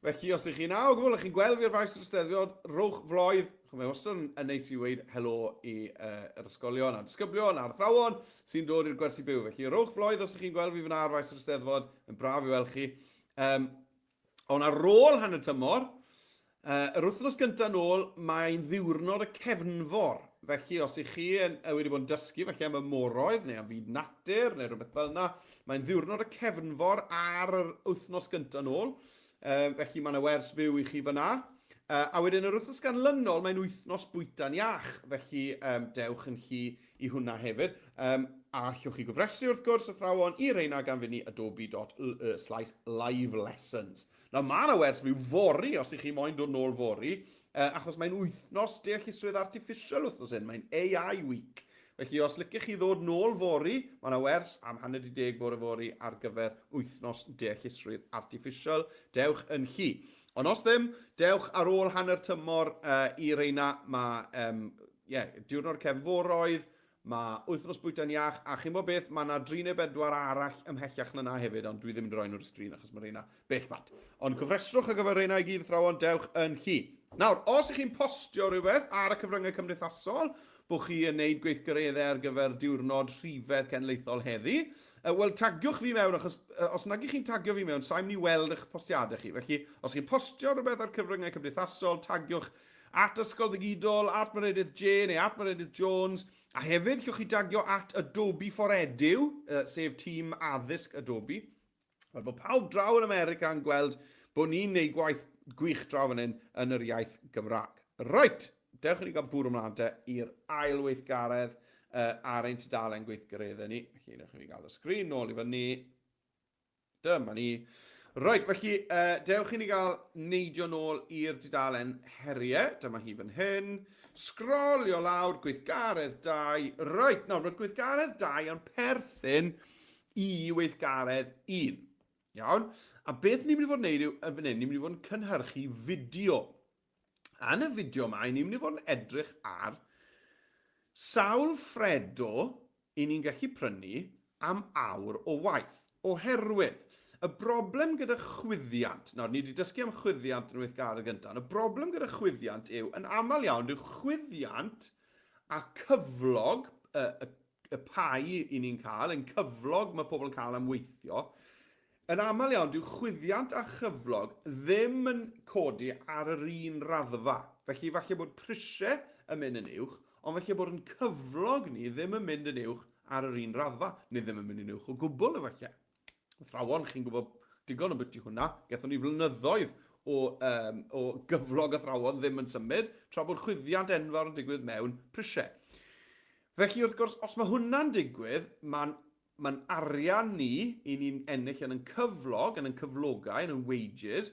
Felly, os ych chi'n o gwbl, chi'n gweld fi ar faes yr Eisteddfod, rhowch floedd. Chymod, mae wastad yn, yn neis i weid helo i uh, yr ysgolion a'r disgyblion a'r athrawon sy'n dod i'r gwersi byw. Felly, rhowch floedd os ych chi'n gweld fi fyna ar faes yr Eisteddfod, yn braf i weld chi. Um, ond ar ôl hanner tymor, uh, yr wythnos gyntaf nôl, mae'n ddiwrnod y cefnfor. Felly, os ych chi yn, wedi bod yn dysgu falle am y moroedd neu am fyd natur neu rhywbeth fel yna, mae'n ddiwrnod y cefnfor ar yr wythnos gyntaf nôl. Um, felly mae yna wers fyw i chi fyna. Uh, a wedyn yr wythnos ganlynol, mae'n wythnos bwyta'n iach. Felly um, dewch yn llu i hwnna hefyd. Um, a allwch chi gofrestru wrth gwrs athrawon i reina gan fynd i adobe.ly slash live lessons. Nawr mae yna wers fyw fory os ych chi moyn dod nôl fory, uh, achos mae'n wythnos deallusrwydd artiffisial wythnos hyn, mae'n AI week. Felly os licech chi ddod nôl fory, mae yna wers am 10:30 bore fory ar gyfer wythnos deallusrwydd artiffisial. Dewch yn llu. Ond os ddim, dewch ar ôl hanner tymor uh, i reina. Mae um, yeah, diwrnod cefnforoedd, Mae Wythnos Bwyta'n Iach, a chi'n gwybod beth, mae yna dri neu bedwar arall ymhellach na 'na hefyd, ond dwi ddim yn rhoi nhw ar y sgrin achos mae rheina bell bant. Ond cofrestrwch ar gyfer rheina i gyd, athrawon, dewch yn llu. Nawr, os ych chi'n postio rhywbeth ar y cyfryngau cymdeithasol, bod chi yn neud gweithgareddau ar gyfer diwrnod rhifedd cenedlaethol heddi, wel, tagiwch fi mewn, achos os nag ych chi'n tagio fi mewn, sa'n mynd i weld eich postiadau chi. Felly, os chi'n postio rhywbeth ar cyfryngau cymdeithasol, tagiwch At Ysgol Ddigidol, at Meredydd J neu at Meredydd Jones, a hefyd llwch chi dagio at Adobe for Edu, sef tîm addysg Adobe. Fel bod pawb draw yn America yn gweld bod ni'n neud gwaith gwych draw fan hyn yn yr iaith Gymraeg. Reit, dewch i ni gael bwrw ymlaen te i'r ail weithgaredd uh, ar ein tudalen gweithgareddau ni. Felly, dewch i ni gael y sgrin nôl i fyny. Dyma ni. Reit, felly, uh, dewch i ni gael neidio nôl i'r dudalen heriau. Dyma hi fan hyn. Sgrolio lawr, gweithgaredd 2. Reit, nawr, mae gweithgaredd 2 yn perthyn i weithgaredd 1. Iawn? A beth ni'n mynd i fod yn neud yw, yn fan hyn, ni'n mynd i fod yn cynhyrchu fideo. Yn y fideo yma, ni'n mynd i fod yn edrych ar sawl ffredo i ni'n gallu prynu am awr o waith. Oherwydd, y broblem gyda chwyddiant, nawr ni wedi dysgu am chwyddiant yn y weithgaredd gyntaf, ond y broblem gyda chwyddiant yw, yn aml iawn, dyw chwyddiant a cyflog, y, y, y pai i ni'n cael, ein cyflog mae pobl yn cael am weithio, Yn aml iawn, dyw chwyddiant a chyflog ddim yn codi ar yr un raddfa. Felly, falle bod prisiau yn mynd yn uwch, ond falle bod yn cyflog ni ddim yn mynd yn uwch ar yr un raddfa, neu ddim yn mynd yn uwch o gwbl efallai. Athrawon, chi'n gwybod digon ambiti hwnna. Gaethon ni flynyddoedd o, um, o gyflog athrawon ddim yn symud, tra bod chwyddiant enfawr yn digwydd mewn prisiau. Felly, wrth gwrs, os mae hwnna'n digwydd, mae'n Mae'n arian ni, i ni'n ennill yn ein cyflog, yn ein cyflogau, yn ein wages,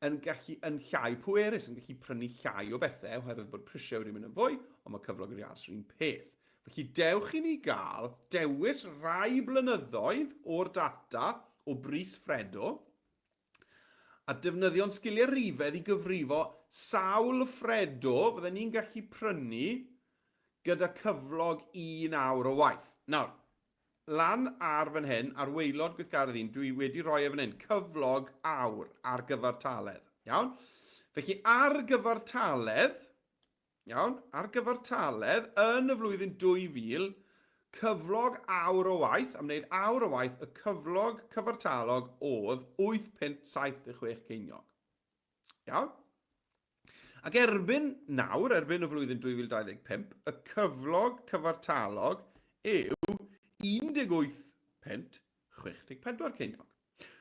yn gallu, yn llai pwerus, yn gallu prynu llai o bethau oherwydd bod prisiau wedi mynd yn fwy, ond mae cyflog wedi aros yr un peth. Felly dewch i ni gael dewis rai blynyddoedd o'r data o bris Fredo, a defnyddio'n sgiliau rhifedd i gyfrifo sawl Fredo fydden ni'n gallu prynu gyda cyflog un awr o waith. Nawr, lan ar fan hyn, ar waelod gweithgaredd un, dwi wedi rhoi e fan hyn, cyflog awr ar gyfartaledd. Iawn? Felly ar gyfartaledd, Iawn, ar gyfartaledd, yn y flwyddyn 2000, cyflog awr o waith, am wneud awr o waith, y cyflog cyfartalog oedd 8.76 ceiniog. Iawn? Ac erbyn nawr, erbyn y flwyddyn 2025, y cyflog cyfartalog yw 18.64 ceiniog.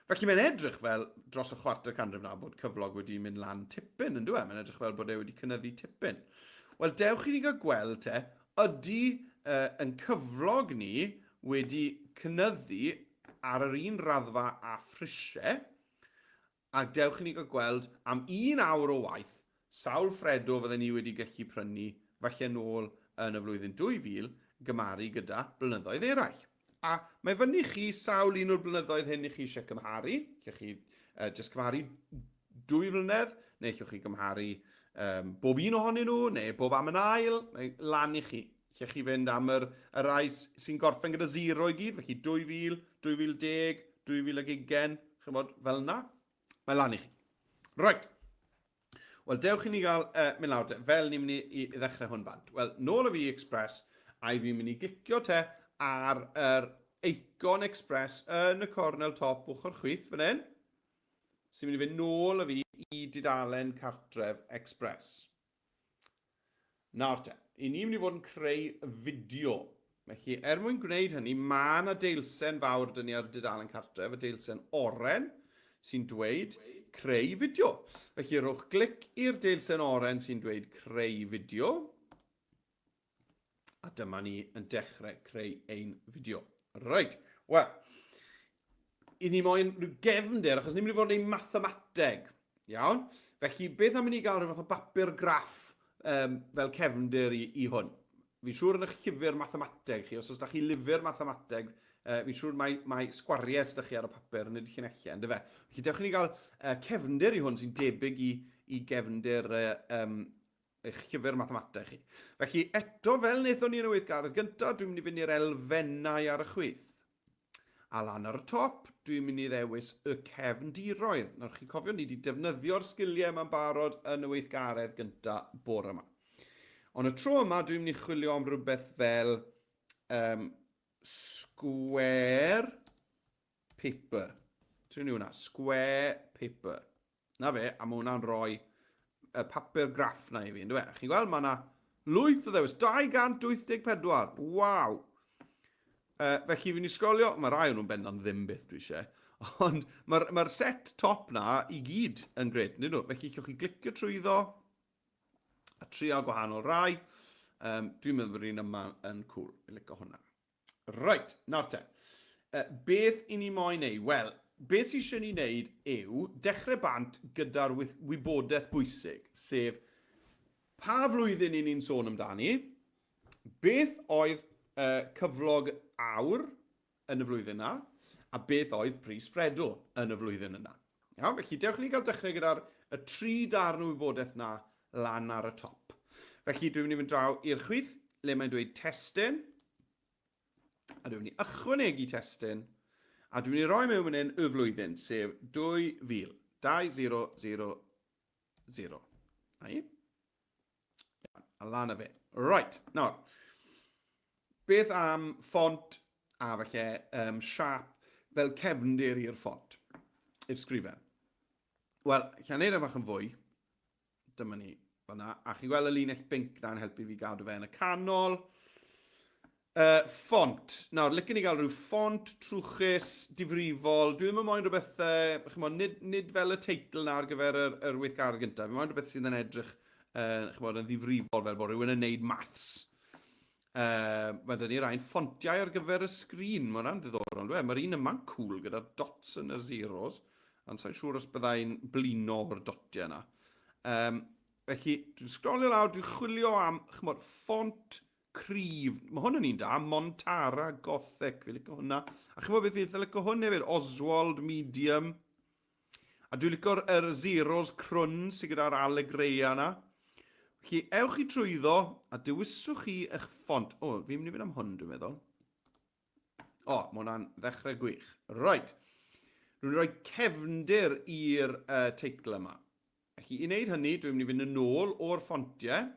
Felly mae'n edrych fel dros y chwarter canrif na bod cyflog wedi mynd lan tipyn, yn dwi? Mae'n edrych fel bod e wedi cynyddu tipyn. Wel, dewch i ni gael gweld te, ydy uh, yn cyflog ni wedi cynyddu ar yr un raddfa a phrisiau, A dewch i ni gael gweld, am un awr o waith, sawl Ffredo fydden ni wedi gallu prynu, falle nôl yn y flwyddyn 2000, gymaru gyda blynyddoedd eraill. A mae fyny chi sawl un o'r blynyddoedd hyn i chi eisiau cymharu. Lle chi uh, jyst cymharu dwy flynedd, neu llwch chi gymharu um, bob un ohonyn nhw, neu bob am yn ail, mae lan i chi. Lle chi fynd am yr, y rai sy'n gorffen gyda zero i gyd, felly 2000, 2010, 2020, chymod, fel yna. Mae lan i chi. Right. Wel, dewch i ni gael mynd lawr te, fel ni'n mynd i ddechrau hwn bant. Wel, nôl o fi i Express, a i fi'n mynd i glicio te ar yr eicon Express yn y cornel top ochr chwith fan hyn, sy'n mynd i fynd nôl â fi i dudalen cartref Express. Nawr te, i ni'n mynd i fod yn creu fideo. Felly, er mwyn gwneud hynny, mae yna deilsen fawr dyn ni ar dudalen cartref, y deilsen oren, sy'n dweud creu fideo. Felly, rhowch glic i'r deilsen oren sy'n dweud creu fideo. A dyma ni yn dechrau creu ein fideo. Reit, wel, i ni moyn rhyw gefndir, achos ni'n mynd i fod yn ei mathemateg. Iawn? Felly, beth am i ni gael rhyw fath o bapur graff um, fel cefndir i, i hwn? Fi'n siŵr yn eich llyfr mathemateg chi, os oes da chi lyfr mathemateg, fi'n siŵr mai, mai sgwariau sydd chi ar y papur, nid llinellau, ynddo fe? Felly, dewch i ni gael cefndir i hwn sy'n debyg i, i gefndir eich llyfr mathemateg chi. Felly, eto, fel wnaethon ni yn y weithgaredd gyntaf, dwi'n mynd i fynd i'r elfennau ar y chwith. A lan ar y top, dwi'n mynd i ddewis y cefndiroedd. Nawr, chi'n cofio, ni wedi defnyddio'r sgiliau yma'n barod yn y weithgaredd gyntaf bore yma. Ond y tro yma, dwi'n mynd i chwilio am rhywbeth fel um, square paper. Dwi'n hwnna, square paper. Na fe, a mae hwnna'n rhoi y papur graff na i fi, ynddo fe? Chi'n gweld, mae yna lwyth o ddewis, 284, waw! Felly fi'n i sgrolio, mae rai o'n nhw'n bendant ddim beth dwi eisiau, ond mae'r mae set top na i gyd yn gret, nid nhw? Felly allwch chi glicio trwyddo a trio gwahanol rai. Dwi'n meddwl bod yr un yma yn cool, fi'n licio hwnna. Reit, nawr te. Beth i ni moyn neud? Wel, beth sydd eisiau ni wneud yw dechrau bant gyda'r wybodaeth bwysig, sef pa flwyddyn i ni'n sôn amdani, beth oedd cyflog awr yn y flwyddyn yna, a beth oedd pris Ffredo yn y flwyddyn yna. Iawn, felly dewch i ni gael dechrau gyda'r y tri darn o wybodaeth na lan ar y top. Felly dwi'n mynd i fynd draw i'r chwith le mae'n dweud testun, a dwi'n mynd i ychwanegu testun, a dwi'n mynd i roi mewn fan hyn y flwyddyn, sef 2000, 2000. Na i. A lan â fe. Right, nawr. Beth am ffont a falle um, siap fel cefndir i'r ffont, i'r sgrifen? Wel, lle wneud e bach yn fwy, dyma ni fyna, a chi'n gweld y linell binc na'n helpu fi gadw fe yn y canol. Ffont. Nawr, licen i gael rhyw ffont trwchus, difrifol. Dwi ddim yn moyn rhywbeth, chymod, nid, nid fel y teitl na ar gyfer yr, yr weithgaredd gyntaf. Fi moyn rhywbeth sydd yn edrych, chymod, yn ddifrifol fel bod rhywun yn neud maths. Mae dyn ni rhain ffontiau ar gyfer y sgrin. Mae hwnna'n ddiddorol, dwi. E? Mae'r un yma'n cool gyda'r dots yn y zeros. Ond sa'n siŵr os byddai'n blino o'r dotiau yna. Um, felly, dwi'n sgrolio lawr, dwi'n chwilio am, chymod, ffont cryf. Mae hwn yn un da, Montara Gothic, fi'n licio hwnna. A chymod beth fi'n eitha licio hwn hefyd, Oswald Medium. A dwi'n licio'r er zeros crwn sydd gyda'r Alegreia yna. Felly, ewch i trwyddo a dewiswch chi eich ffont. O, fi'n mynd i fynd am hwn, dwi'n meddwl. O, mae hwnna'n ddechrau gwych. Right. Rwy'n rhoi cefndir i'r teitl yma. Felly, i wneud hynny, dwi'n mynd i fynd yn ôl o'r ffontiau.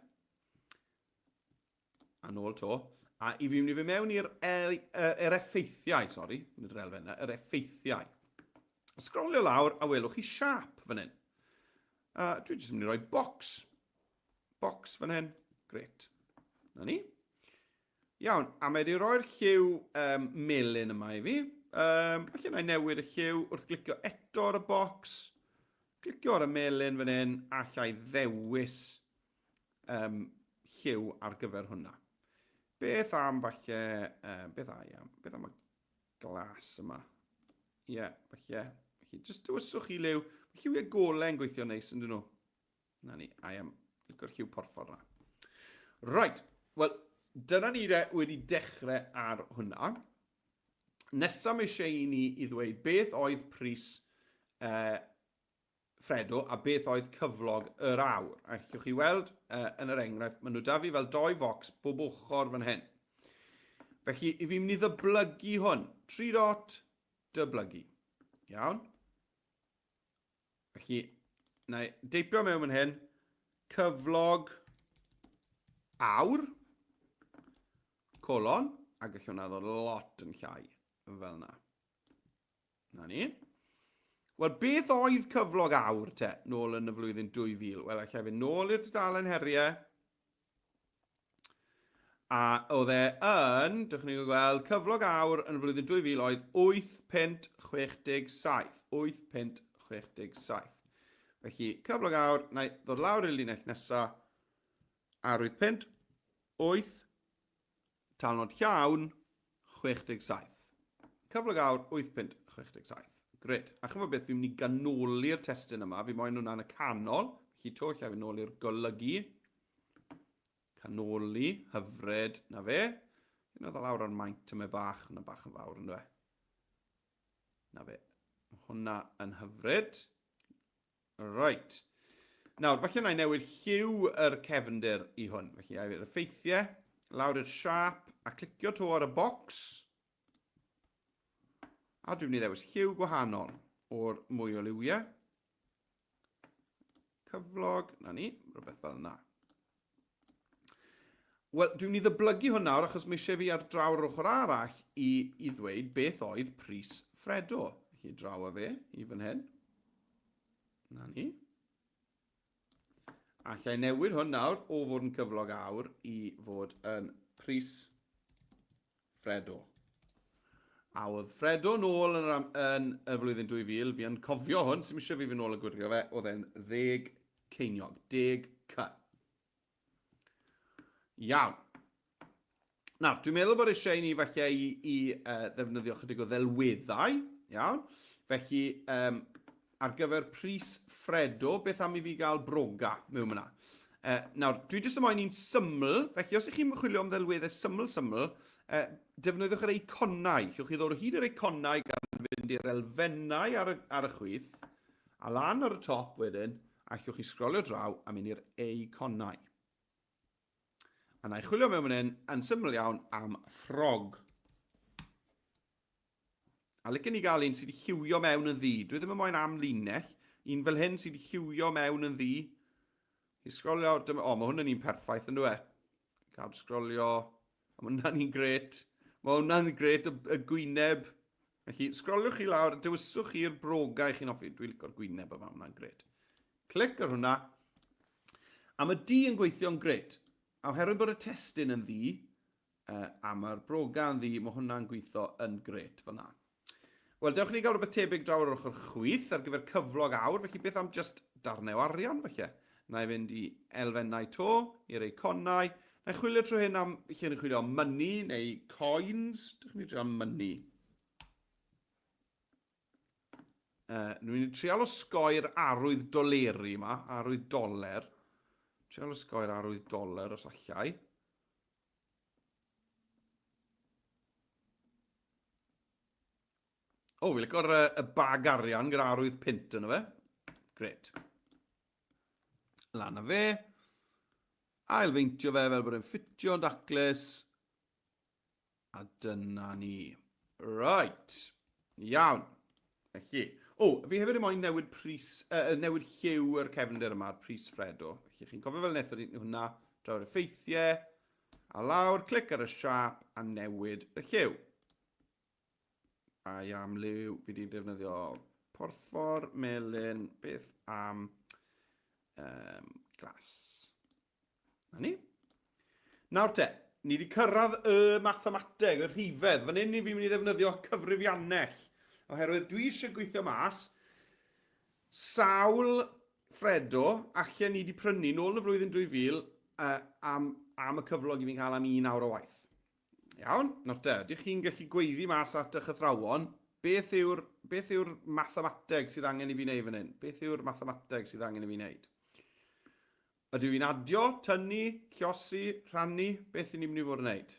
A nôl to. A i fi mynd i fy mewn i'r el, er effeithiau, sori, nid yr elfennau, yr effeithiau. A sgrolio lawr a welwch chi siap fan hyn. A dwi jyst yn mynd i roi box. Box fan hyn. Gret. Na ni. Iawn, a mae wedi rhoi'r lliw um, melyn yma i fi. Um, felly na i newid y lliw wrth glicio eto ar y box. Clicio ar y melyn fan hyn, allai ddewis um, lliw ar gyfer hwnna. Beth am falle, um, beth am, beth am y glas yma? Ie, yeah, falle, felly, just dywyswch chi liw. Mae lliwiau golau yn gweithio neis yn dyn nhw. Na ni, I am licio'r lliw porffor na. Right, wel, dyna ni de wedi dechrau ar hwnna. Nesaf mae eisiau i ni i ddweud beth oedd pris Fredo a beth oedd cyflog yr awr. A allwch chi weld yn yr enghraifft, maen nhw da fi fel doi focs bob ochr fan hyn. Felly, i fi'n mynd i ddyblygu hwn. 3 dot, dyblygu. Iawn? Felly, Na i deipio mewn fan hyn, cyflog awr, colon, a gall hwnna ddod lot yn llai fel yna. Na ni. Wel, beth oedd cyflog awr te, nôl yn y flwyddyn 2000? Wel, allai fynd nôl i'r dudalen heriau. A oedd e yn, dych chi'n gweld, cyflog awr yn y flwyddyn 2000 oedd 8.67. 8.67. Felly, cyflog awr, na i ddod lawr i'r linell nesaf, ar 8 punt, 8, Talnod llawn, 67. Cyflog awr, 8.67. Gret. A chymod beth, fi'n mynd i ganoli'r testun yma. Fi moyn hwnna yn y canol. Felly to, lle fi'n nôl i'r golygu. Canoli, hyfryd, na fe. Fi'n oedd lawr ar maint yma bach, hwnna bach yn fawr yn dwe. Na fe. Hwnna yn hyfryd. Reit. Nawr, falle na i newid lliw yr cefndir i hwn. Felly, a i'r effeithiau, lawr i'r siap, a clicio to ar y bocs. A dwi'n mynd i ddewis lliw gwahanol o'r mwy o liwiau. Cyflog, na ni, rhywbeth fel yna. Wel, dwi'n mynd i ddyblygu hwn nawr achos mae eisiau fi ar draw'r ochr arall i, i ddweud beth oedd pris Fredo. Felly draw â fe i fan hyn. Na ni. Alla i newid hwn nawr o fod yn cyflog awr i fod yn pris Fredo. A oedd Fredo nôl yn, yr, yn y flwyddyn 2000, fi yn cofio hwn, sy'n eisiau fi fynd nôl a gwirio fe, oedd e'n ddeg ceiniog, deg c. Iawn. Nawr, dwi'n meddwl bod eisiau i ni falle i, i uh, ddefnyddio chydig o ddelweddau, iawn. Felly, um, ar gyfer pris Fredo, beth am i fi gael broga mewn fyna? Uh, nawr, dwi jyst yn moyn un syml, felly os ych chi'n chwilio am ddelweddau syml syml, uh, defnyddiwch yr eiconau. Llwch chi ddod o hyd i'r eiconau gan fynd i'r elfennau ar y, ar y chwith, a lan ar y top wedyn, a llwch chi sgrolio draw a mynd i'r eiconau. A na i chwilio mewn fan hyn, yn syml iawn, am ffrog. A licen i gael un sydd wedi lliwio mewn yn ddu. Dwi ddim yn moyn am linell. Un fel hyn sydd wedi lliwio mewn yn ddu. I sgrolio, dyma, o, mae hwn yn un perffaith yn dwi. Cael sgrolio, mae hwnna'n un gret. Mae hwnna'n gret, y, y gwyneb. Felly, sgroliwch chi lawr, dewiswch chi'r brogau chi'n hoffi. Dwi'n licio'r gwyneb yma, hwnna'n gret. Clic ar hwnna. A mae D yn gweithio'n gret. A oherwydd bod y testun yn ddu, Uh, a mae'r broga yn ddu, mae hwnna'n gweithio yn gret fyna. Wel, dewch i ni gael rhywbeth tebyg draw ar ochr chwith ar gyfer cyflog awr, felly beth am just darnau o arian felly? Na i fynd i elfennau to, i'r eiconau. Na i chwilio trwy hyn am, lle ni'n chwilio am money neu coins. Dewch ni drio am money. Uh, Dwi'n mynd i trial osgoi'r arwydd doleri yma, arwydd doler. Trial osgoi'r arwydd doler os allai. O, fi'n licio'r uh, y bag arian gyda arwydd pint yno fe. Gret. Lan â fe. Ailfeintio fe fel bod e'n ffitio'n daclus. A dyna ni. Right. Iawn. Felly, o, fi hefyd yn moyn newid pris, uh, newid lliw yr cefndir yma, pris Fredo. Felly, chi'n cofio fel wnaethon ni hwnna, draw'r effeithiau, a lawr, clic ar y siap a newid y lliw. A i am liw, fi wedi defnyddio porffor, melyn, beth am um, glas. Na ni. Nawr te, ni wedi cyrraedd y mathemateg, y rhifedd. Fan hyn ni fi'n mynd i ddefnyddio cyfrifiannell. Oherwydd dwi eisiau gweithio mas sawl Fredo allan ni wedi prynu nôl yn y flwyddyn 2000 uh, am, am y cyflog i fi'n cael am un awr o waith. Iawn, nawr te, ydych chi'n gallu gweiddi mas at eich athrawon, beth yw'r, beth yw'r mathemateg sydd angen i fi wneud fan hyn? Beth yw'r mathemateg sydd angen i fi wneud? Ydw i'n adio, tynnu, llosi, rhannu? Beth i ni'n mynd i fod yn wneud?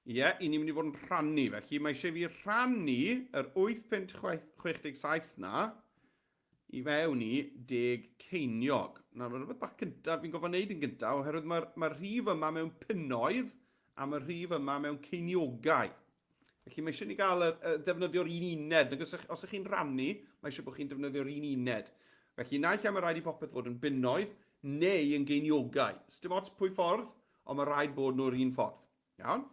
Ie, yeah, i ni'n mynd i fod yn rhannu. Felly mae eisiau fi rhannu yr 8.67 na i fewn i deg ceiniog. Nawr, mae rhywbeth bach cyntaf fi'n gofod wneud yn gyntaf, oherwydd mae'r mae rhif yma mewn punnoedd a mae'r rhif yma mewn ceiniogau. Felly mae eisiau ni gael y, y defnyddio'r un uned. Nag os, os ych chi'n rannu, mae eisiau bod chi'n defnyddio'r un uned. Felly naill ai mae rhaid i popeth fod yn bunnoedd neu yn geiniogau. Sdim ots pwy ffordd, ond mae rhaid bod nhw'r un ffordd. Iawn?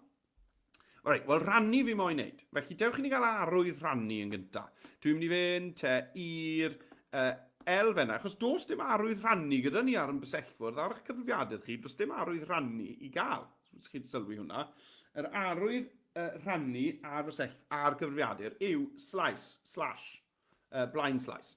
Reit, wel rannu fi moyn neud. Felly dewch i ni gael arwydd rhannu yn gynta. Dwi'n mynd i fynd te i'r uh, elfennau, achos does dim arwydd rhannu gyda ni ar yn bysellfwrdd, ar eich cyfrifiadur chi, does dim arwydd rhannu i gael. Os chi'n sylwi hwnna. Yr arwydd uh, rhannu ar, bysell, ar gyfrifiadur yw slice, slash, uh, blind slice.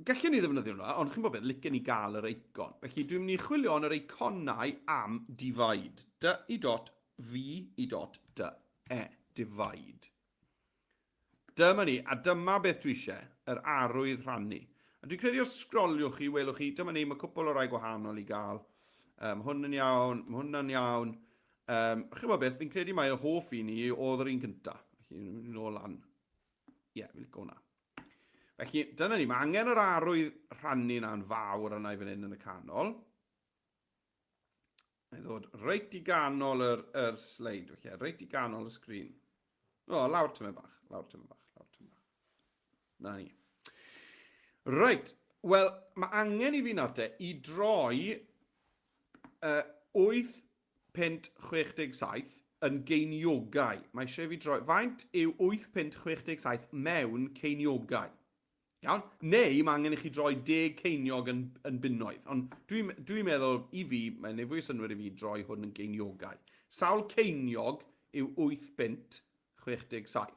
Gallwn ni ddefnyddio hwnna, ond chi'n bod beth, licen i gael yr eicon. Felly dwi'n mynd i chwilio yn yr eiconau am divide. D i dot V i dot D E. Divide. Dyma ni, a dyma beth dwi eisiau, yr arwydd rhannu. A dwi'n credu os sgroliwch chi, welwch chi, dyma ni, mae cwpl o rai gwahanol i gael. Um, hwn yn iawn, mae hwn yn iawn. Um, chi'n bod beth, fi'n credu mai y hoff i ni oedd yr un cyntaf. Felly, nôl lan. Ie, yeah, fi'n licio hwnna. Felly, dyna ni, mae angen yr arwydd rhannu na'n fawr yna i fan hyn yn y canol. Mae ddod reit i ganol yr, yr sleid, felly, reit i ganol y sgrin. O, lawr tymed bach, lawr tymed bach, lawr tymed bach. Na ni. Reit, wel, mae angen i fi nawr te i droi uh, 8 punt 67 yn geiniogau. Mae eisiau i fi droi... Faint yw 8 punt 67 mewn ceiniogau? Iawn? Neu mae angen i chi droi deg ceiniog yn, yn bunnoedd. Ond dwi'n dwi meddwl i fi, mae'n ei fwy o synnwyr i fi droi hwn yn geiniogau. Sawl ceiniog yw 8 punt 67?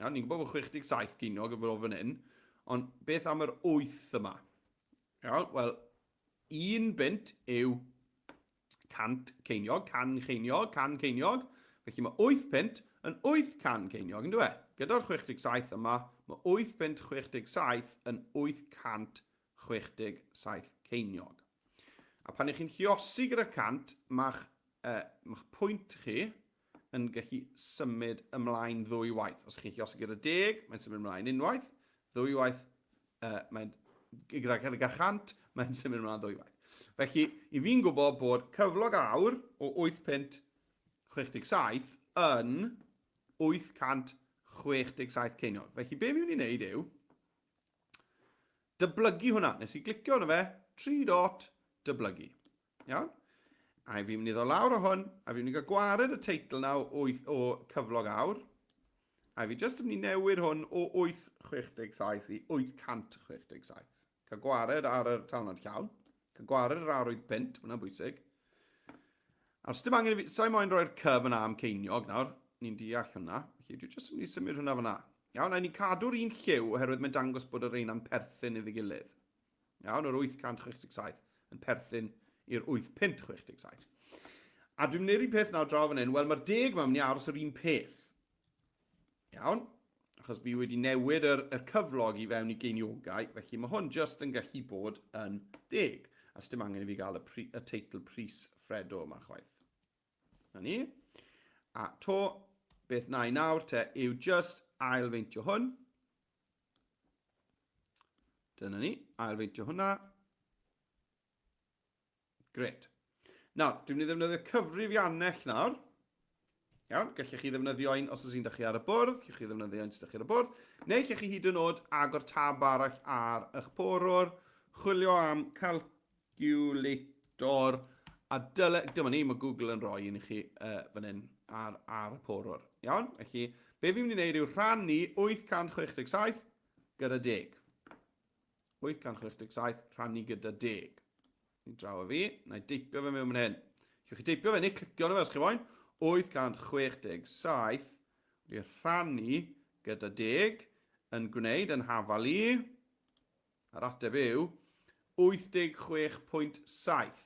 Iawn, ni'n gwybod bod 67 geiniog yn fod fan hyn, ond beth am yr 8 yma? Iawn, wel, un bunt yw 100 ceiniog, can cheiniog, can ceiniog. Felly mae 8 punt yn 8 can ceiniog, yn dweud? E? Gyda'r 67 yma, mae 8 punt 67 yn 867 ceiniog. A pan ych chi'n lliosi gyda 100, mae'ch uh, mae pwynt chi yn gallu symud ymlaen ddwy waith. Os chi'n lliosi gyda deg, mae'n symud ymlaen unwaith. Ddwy waith, uh, mae'n gyda, gyda chant, mae'n symud ymlaen ddwy waith. Felly, i fi'n gwybod bod cyflog awr o 8.67 yn 867 ceiniog. Felly, be fi'n mynd i wneud yw, dyblygu hwnna. Nes i glicio arno fe, 3 dot, dyblygu. Iawn? A fi'n mynd i ddod lawr o hwn, a fi'n mynd i gael gwared y teitl na o, 8, o cyflog awr. A fi jyst yn mynd i newid hwn o 867 i 867. Cael gwared ar yr talnod llawn. Cael gwared ar arwydd pint, hwnna'n bwysig. Nawr, dim angen i fi, sa'i moyn roi'r cy fyna am ceiniog nawr, ni'n deall hwnna. Felly dwi jyst yn mynd i symud hwnna fyna. Iawn, a ni'n cadw'r un lliw oherwydd mae'n dangos bod y reina'n perthyn iddi gilydd. Iawn, yr 867 yn perthyn i'r 8567. A dwi'n mynd i'r un peth nawr draw fan hyn. Wel, mae'r deg yma mynd i aros yr un peth. Iawn, achos fi wedi newid yr, yr cyflog i fewn i geiniogau, felly mae hwn just yn gallu bod yn deg. A sdim angen i fi gael y, pri, y teitl pris Fredo yma chwaith. Na ni. A to, beth na i nawr te yw just ailfeintio hwn. Dyna ni, ailfeintio hwnna. Gret. Nawr, dwi'n mynd i ddefnyddio cyfrifiannell nawr. Iawn, gallech chi ddefnyddio un os oes un da chi ar y bwrdd, gallech chi ddefnyddio un sydd chi ar y bwrdd, neu gallech chi hyd yn oed agor tab arall ar eich porwr, chwilio am calculator, a dyle, dyma ni, mae Google yn rhoi un i chi uh, fan hyn ar, ar y porwr. Iawn, felly, be fi'n mynd i wneud yw rhannu 867 gyda deg. 867 rhannu gyda deg. Ni draw â fi, na i deipio fe mewn fan hyn. Chewch chi deipio fe neu clicio arno fe os chi moyn. 867 wedi rhannu gyda deg yn gwneud yn hafal i, a'r ateb yw 86.7.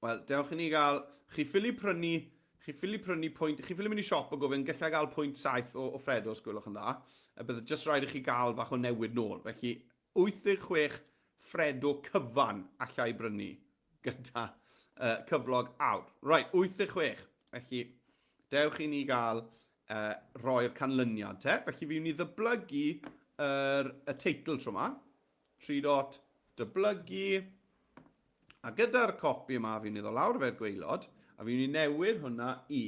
Wel, dewch i ni gael... Chi ffili prynu... Chi ffili prynu pwynt... Chi ffili mynd i siop a gofyn, gallai gael pwynt 7 o, o Fredo, os gwelwch yn dda. A bydde jyst rhaid i chi gael bach o newid nôl. Felly, 86 Fredo cyfan allai brynu gyda uh, cyflog awr. Right, 86. Felly, dewch i ni gael uh, roi'r canlyniad te. Felly, fi wni ddyblygu yr, y teitl tro yma. 3 dot dyblygu. A gyda'r copi yma, fi'n mynd i ddod lawr fe'r gweilod, a fi'n mynd i newid hwnna i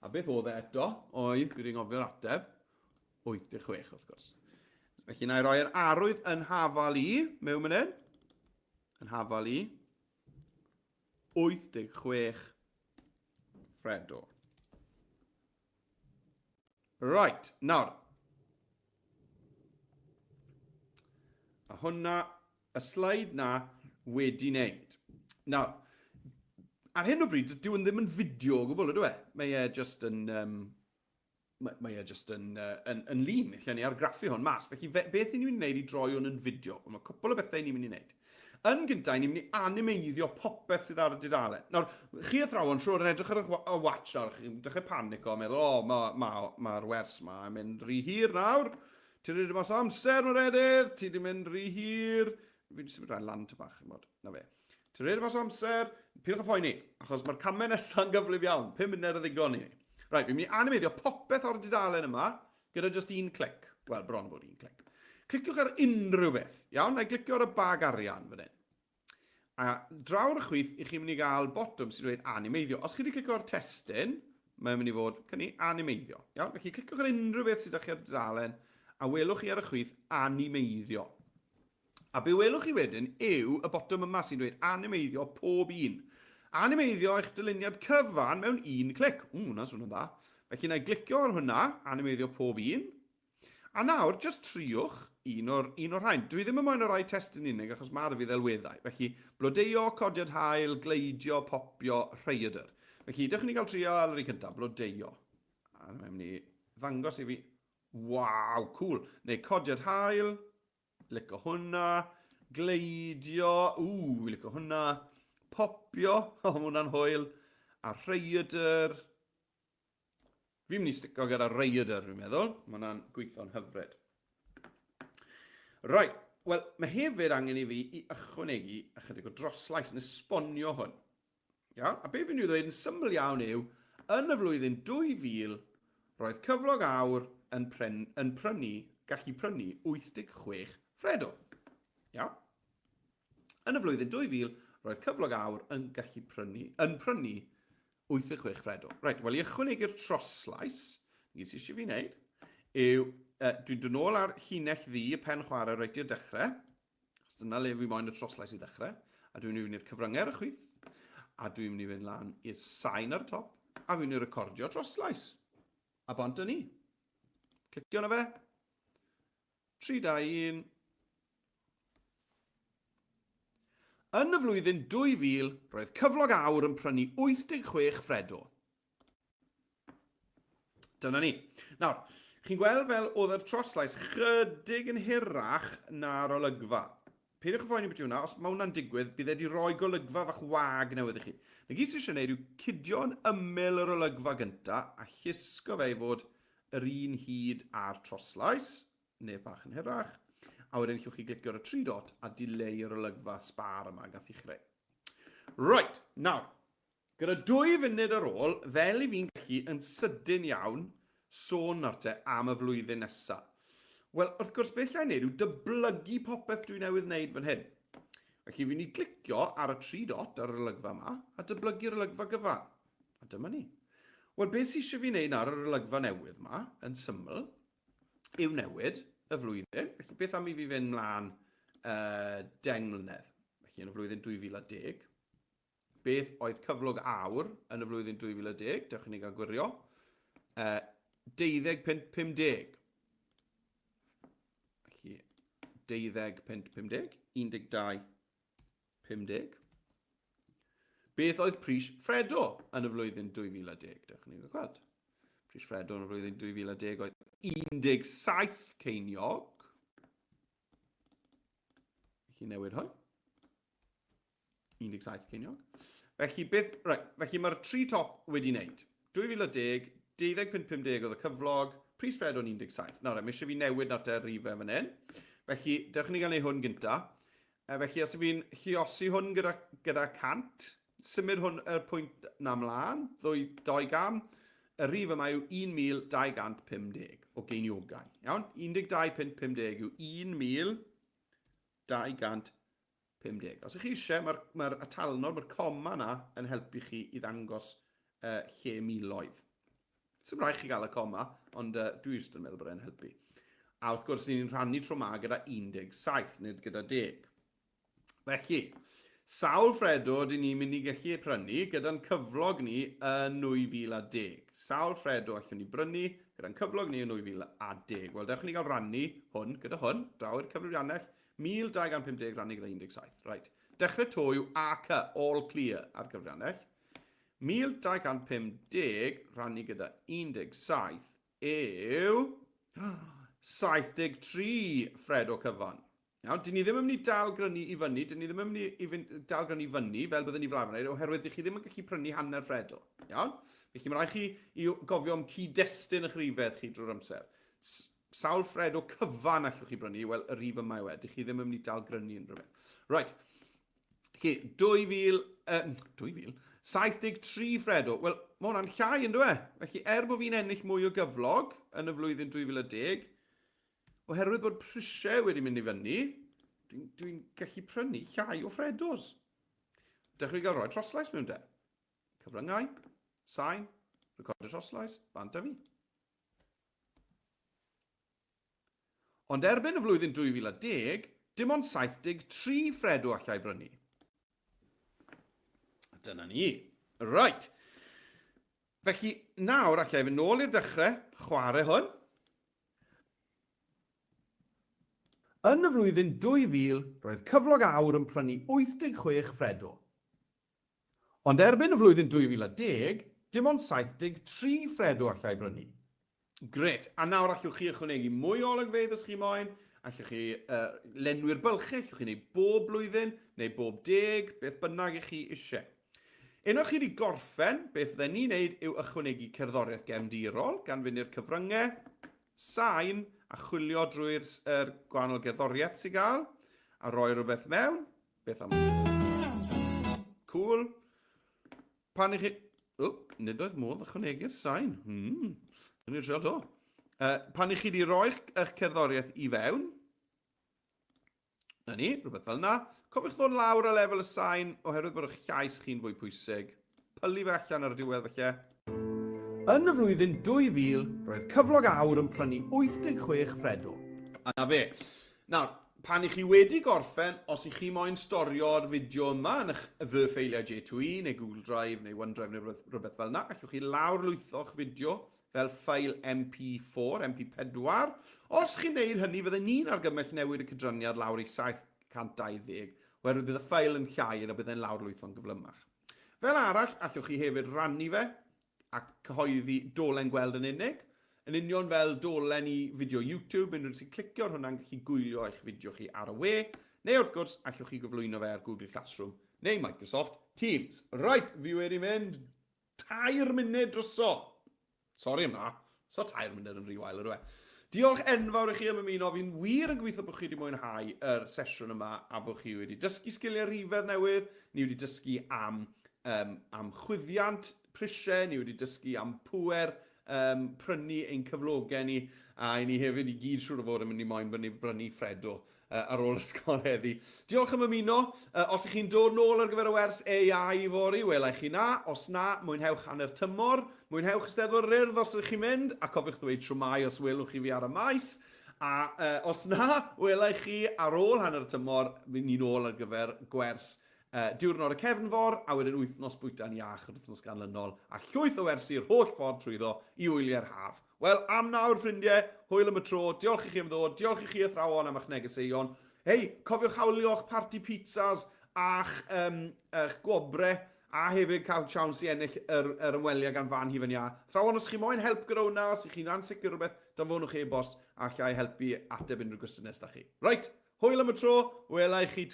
A beth oedd e eto? Oedd, fi wedi ngofio'r ateb, 86 wrth gwrs. Felly na i roi'r arwydd yn hafal i mewn fan hyn. Yn hafal i. 86 Fredo. Right, nawr. A hwnna, y sleid na wedi wneud. Nawr, ar hyn o bryd, dyw yn ddim yn fideo o gwbl, ydw e? Mae e just yn, um, mae, mae e just yn, uh, yn, yn lun, lle ni argraffu hwn mas. Felly, fe, beth ni'n mynd i wneud i droi hwn yn fideo? Mae cwpl o bethau ni'n mynd i wneud. Yn gyntaf, ni'n mynd i animeiddio popeth sydd ar y dudalen. Nawr, chi athrawon, siwr yn edrych ar y watch nawr, chi'n dechrau panico a meddwl, o, oh, mae'r ma, ma, ma wers ma yn mynd rhy hir nawr. Ti'n rhedeg mas o amser, Meredydd, ti di mynd rhy hir. Fi wedi symud rhan lan ty bach, chimod, na fe. Ti'n rhedeg mas o amser, pidwch â phoeni, achos mae'r camau nesaf yn gyflym iawn, 5 munud o ddigon i ni. Right, fi'n mynd i animeiddio popeth o'r dudalen yma, Gyda jyst un clic. Wel, bron bod un clic. Cliciwch ar unrhyw beth. Iawn, na i glicio ar y bag arian fan hyn. A draw'r chwith, i chi'n mynd i gael botwm sy'n dweud animeiddio. Os chi wedi clicio ar testun, mae'n mynd i fod, cynni, animeiddio. Iawn, felly cliciwch ar unrhyw beth sydd â chi ar dudalen, a welwch chi ar y chwith animeiddio. A be welwch chi wedyn yw y botwm yma sy'n dweud animeiddio pob un. Animeiddio eich dyluniad cyfan mewn un clic. Ww, hwnna'n swnio'n dda. Felly na i glicio ar hwnna, animeiddio pob un. A nawr, just triwch un o'r, un o'r rhain. Dwi ddim yn moyn o rai testun unig achos mae ar fi ddelweddau. Felly, blodeuo, codiad hael, gleidio, popio, rhaeadr. Felly, dewch i ni gael trio ar yr un cyntaf, blodeuo. A mae'n mynd i ddangos i fi, waw, cool. Neu codiad hael, Lico hwnna. Gleidio. Ww, fi lico hwnna. Popio. O, mae hwnna'n hwyl. A rhaeadr. Fi'n mynd i stico gyda rhaeadr, fi'n meddwl. Mae hwnna'n gweithio'n hyfryd. Right, wel, mae hefyd angen i fi i ychwanegu ychydig o droslais yn esbonio hwn. Iawn? A be fi'n mynd i ddweud yn syml iawn yw, yn y flwyddyn 2000, roedd cyflog awr yn, pren, yn prynu, gallu prynu 86 Fredo. Iawn? Yn y flwyddyn 2000, roedd cyflog awr yn gallu prynu, yn prynu 86 Fredo. Reit, wel i ychwanegu'r troslais, ni sydd eisiau fi wneud, yw, uh, dwi'n dod nôl ar llinell ddu y pen chwarae reit i'r dechrau, Achos dyna le fi moyn y troslais i ddechrau. A dwi'n mynd i fynd i'r cyfryngau ar y chwith. A dwi'n mynd i fynd lan i'r sain ar y top. A fi'n mynd i recordio troslais. A bont yn ni. Clicio na fe. 3, 2, 1. Yn y flwyddyn 2000, roedd cyflog awr yn prynu 86 ffredo. Dyna ni. Nawr, chi'n gweld fel oedd yr troslais chydig yn hirach na'r olygfa. Peidiwch â phoeni beth yw hwnna, os mae hwnna'n digwydd, bydd e wedi rhoi golygfa fach wag newydd i chi. Na gyd sydd eisiau gwneud yw cydio yn ymyl yr olygfa gynta a llusgo fe i fod yr un hyd â'r troslais, neu bach yn hirach, a wedyn llwch chi glicio ar y tri dot a dileu yr olygfa sbar yma gath i chreu. Right, nawr, Gyda dwy funud ar ôl, fel i fi'n gallu yn sydyn iawn sôn nawr te am y flwyddyn nesa. Wel, wrth gwrs, beth llai wneud yw dyblygu popeth dwi newydd wneud fan hyn. Felly fi'n mynd i glicio ar y tri dot ar yr olygfa yma a dyblygu'r olygfa gyfan. A dyma ni. Wel, beth sydd eisiau fi wneud ar yr olygfa newydd yma, yn syml, yw newid y flwyddyn. Felly beth am i fi fynd mlaen uh, 10 mlynedd? Felly yn y flwyddyn 2010. Beth oedd cyflog awr yn y flwyddyn 2010? Dewch i ni gael gwirio. Uh, 12.50. Felly, 12.50, 12.50. Beth oedd pris Fredo yn y flwyddyn 2010? Dewch i ni gael gweld. Pris Fredo yn y flwyddyn 2010 oedd 17 ceiniog. Felly newid hwn. 17 ceiniog. Felly, beth, right, felly mae'r tri top wedi wneud. 2010, 12.50 oedd y cyflog, pris ffred o'n 17. Nawr, mae eisiau fi newid na'r te rifau fan hyn. Felly, dewch ni gael ei hwn gynta. E, felly, os fi'n lliosi hwn gyda, gyda 100, symud hwn yr pwynt na mlaen, ddwy, doi gam, y rhif yma yw 1250 o geiniogau. Iawn? 12.50 yw 1250. 50. Os ych chi eisiau, mae'r mae atalnod, mae'r coma yna yn helpu chi i ddangos uh, lle miloedd. Sdim rhaid chi gael y coma, ond uh, dwi jyst yn meddwl bod e'n helpu. A wrth gwrs, ni'n rhannu tro ma gyda 17, nid gyda 10. Felly, sawl Ffredo dyn ni'n mynd i gallu prynu gyda'n cyflog ni yn 2010? Sawl Ffredo allwn ni brynu gyda'n cyflog ni yn 2010? Wel, dewch ni gael rannu hwn gyda hwn, draw i'r cyfrifiannell, 1250 rannu gyda 17. Right. Dechrau to yw AC, all clear, ar gyfrifiannell. 1250 rannu gyda 17 yw 73 Ffredo cyfan. Iawn, dyn ni ddim yn mynd i dal grynu i fyny, dyn ni ddim yn mynd i fynd, dal grynu i fyny fel byddwn ni fel arfer yn gwneud, oherwydd dych chi ddim yn gallu prynu hanner Ffredo. Iawn? Felly mae rhaid chi i gofio am cyd-destun eich rhifedd chi drwy'r amser. Sawl Ffredo cyfan allwch chi brynu? Wel, y rhif yma yw e. Dych chi ddim yn mynd i dal grynu unrhyw beth. Right. Chi, 2000, 2000, 73 Ffredo. Wel, mae hwnna'n llai yn dwi? E? Felly, er bod fi'n ennill mwy o gyflog yn y flwyddyn 2010, Oherwydd bod prisiau wedi mynd i fyny, dwi'n dwi gallu prynu llai o Ffredos. Dechrau gael rhoi troslais mewn de. Cyfryngau, sain, recordio troslais, bant a fi. Ond erbyn y flwyddyn 2010, dim ond 73 Ffredo allai brynu. Dyna ni. Right. Felly, nawr allai fynd nôl i'r dechrau, chwarae hwn. Yn y flwyddyn 2000, roedd cyflog aur yn prynu 86 Ffredo. Ond erbyn y flwyddyn 2010, dim ond 73 Ffredo allai brynu. Grêt. A nawr allwch chi ychwanegu mwy o olygfeydd os chi moyn, allwch chi uh, lenwi'r bylchau, allwch chi wneud bob blwyddyn, neu bob deg, beth bynnag i chi eisiau. Unwaith chi wedi gorffen, beth fydden ni'n neud yw ychwanegu cerddoriaeth gefndirol, gan fynd i'r cyfryngau, sain, a chwilio drwy'r er gwahanol gerddoriaeth sy'n gael, a rhoi rhywbeth mewn. Beth am... Cool. Pan i chi... O, nid oedd modd ychwanegu'r sain. Hmm. Dwi'n ni'n trio to. Uh, pan i chi wedi rhoi eich cerddoriaeth i fewn, Na ni, rhywbeth fel yna. Cofiwch ddod lawr ar lefel y sain oherwydd bod eich llais chi'n fwy pwysig. Pylu fe allan ar y diwedd falle. Yn y flwyddyn 2000, roedd cyflog aur yn prynu 86 Ffredo. A 'na fe. Nawr, pan i chi wedi gorffen, os i chi moyn storio'r fideo yma yn eich fy ffeiliau J2E neu Google Drive neu OneDrive neu rhywbeth fel yna, allwch chi lawrlwytho'ch fideo fel ffael MP4, MP4. Os chi'n neud hynny, fydden ni'n argymell newid y cydraniad lawr i 720, oherwydd bydd y ffael yn llai a bydd e'n lawrlwytho'n gyflymach. Fel arall, allwch chi hefyd rannu fe a cyhoeddi dolen gweld yn unig, yn union fel dolen i fideo YouTube, unrhyw un sy'n clicio ar hwnna'n gallu gwylio eich fideo chi ar y we, neu wrth gwrs, allwch chi gyflwyno fe ar Google Classroom neu Microsoft Teams. Reit, fi wedi mynd Tair munud droso! Sori am 'na. So tair munud yn rhy wael ydw e? Diolch enfawr i chi am ymuno. Fi'n wir yn gobeithio bod chi wedi mwynhau yr sesiwn yma a bod chi wedi dysgu sgiliau rhifedd newydd. Ni wedi dysgu am, um, am chwyddiant prisiau, ni wedi dysgu am pŵer um, prynu ein cyflogau ni, a i ni hefyd i gyd siŵr o fod yn mynd i moyn brynu, brynu Ffredo ar ôl ysgol heddi. Diolch am ymuno. Os ych chi'n dod nôl ar gyfer y wers AI fory, wela i chi na. Os na, mwynhewch hanner tymor, mwynhewch Eisteddfod yr Urdd os ydych chi'n mynd, a cofiwch ddweud shwmae os welwch chi fi ar y maes. A os na, wela i chi ar ôl hanner tymor, ni'n ôl ar gyfer gwers Diwrnod y Cefnfor, a wedyn wythnos bwyta'n iach yr wythnos ganlynol, a llwyth o wersi'r holl ffordd trwyddo i wyliau'r haf. Wel, am nawr, ffrindiau, hwyl am y tro, diolch i chi am ddod, diolch i chi athrawon am eich negeseuon. Hei, cofiwch hawlio'ch parti pizzas a'ch um, eich gwobre, a hefyd cael siawns i ennill yr, yr ymweliad gan fan hufen iâ. Athrawon, os chi moyn help gyda hwnna, os ych chi'n ansicr rhywbeth, danfonwch e-bost a allai helpu ateb unrhyw gwestiynau sydd chi. Reit, hwyl am y tro, wela i chi.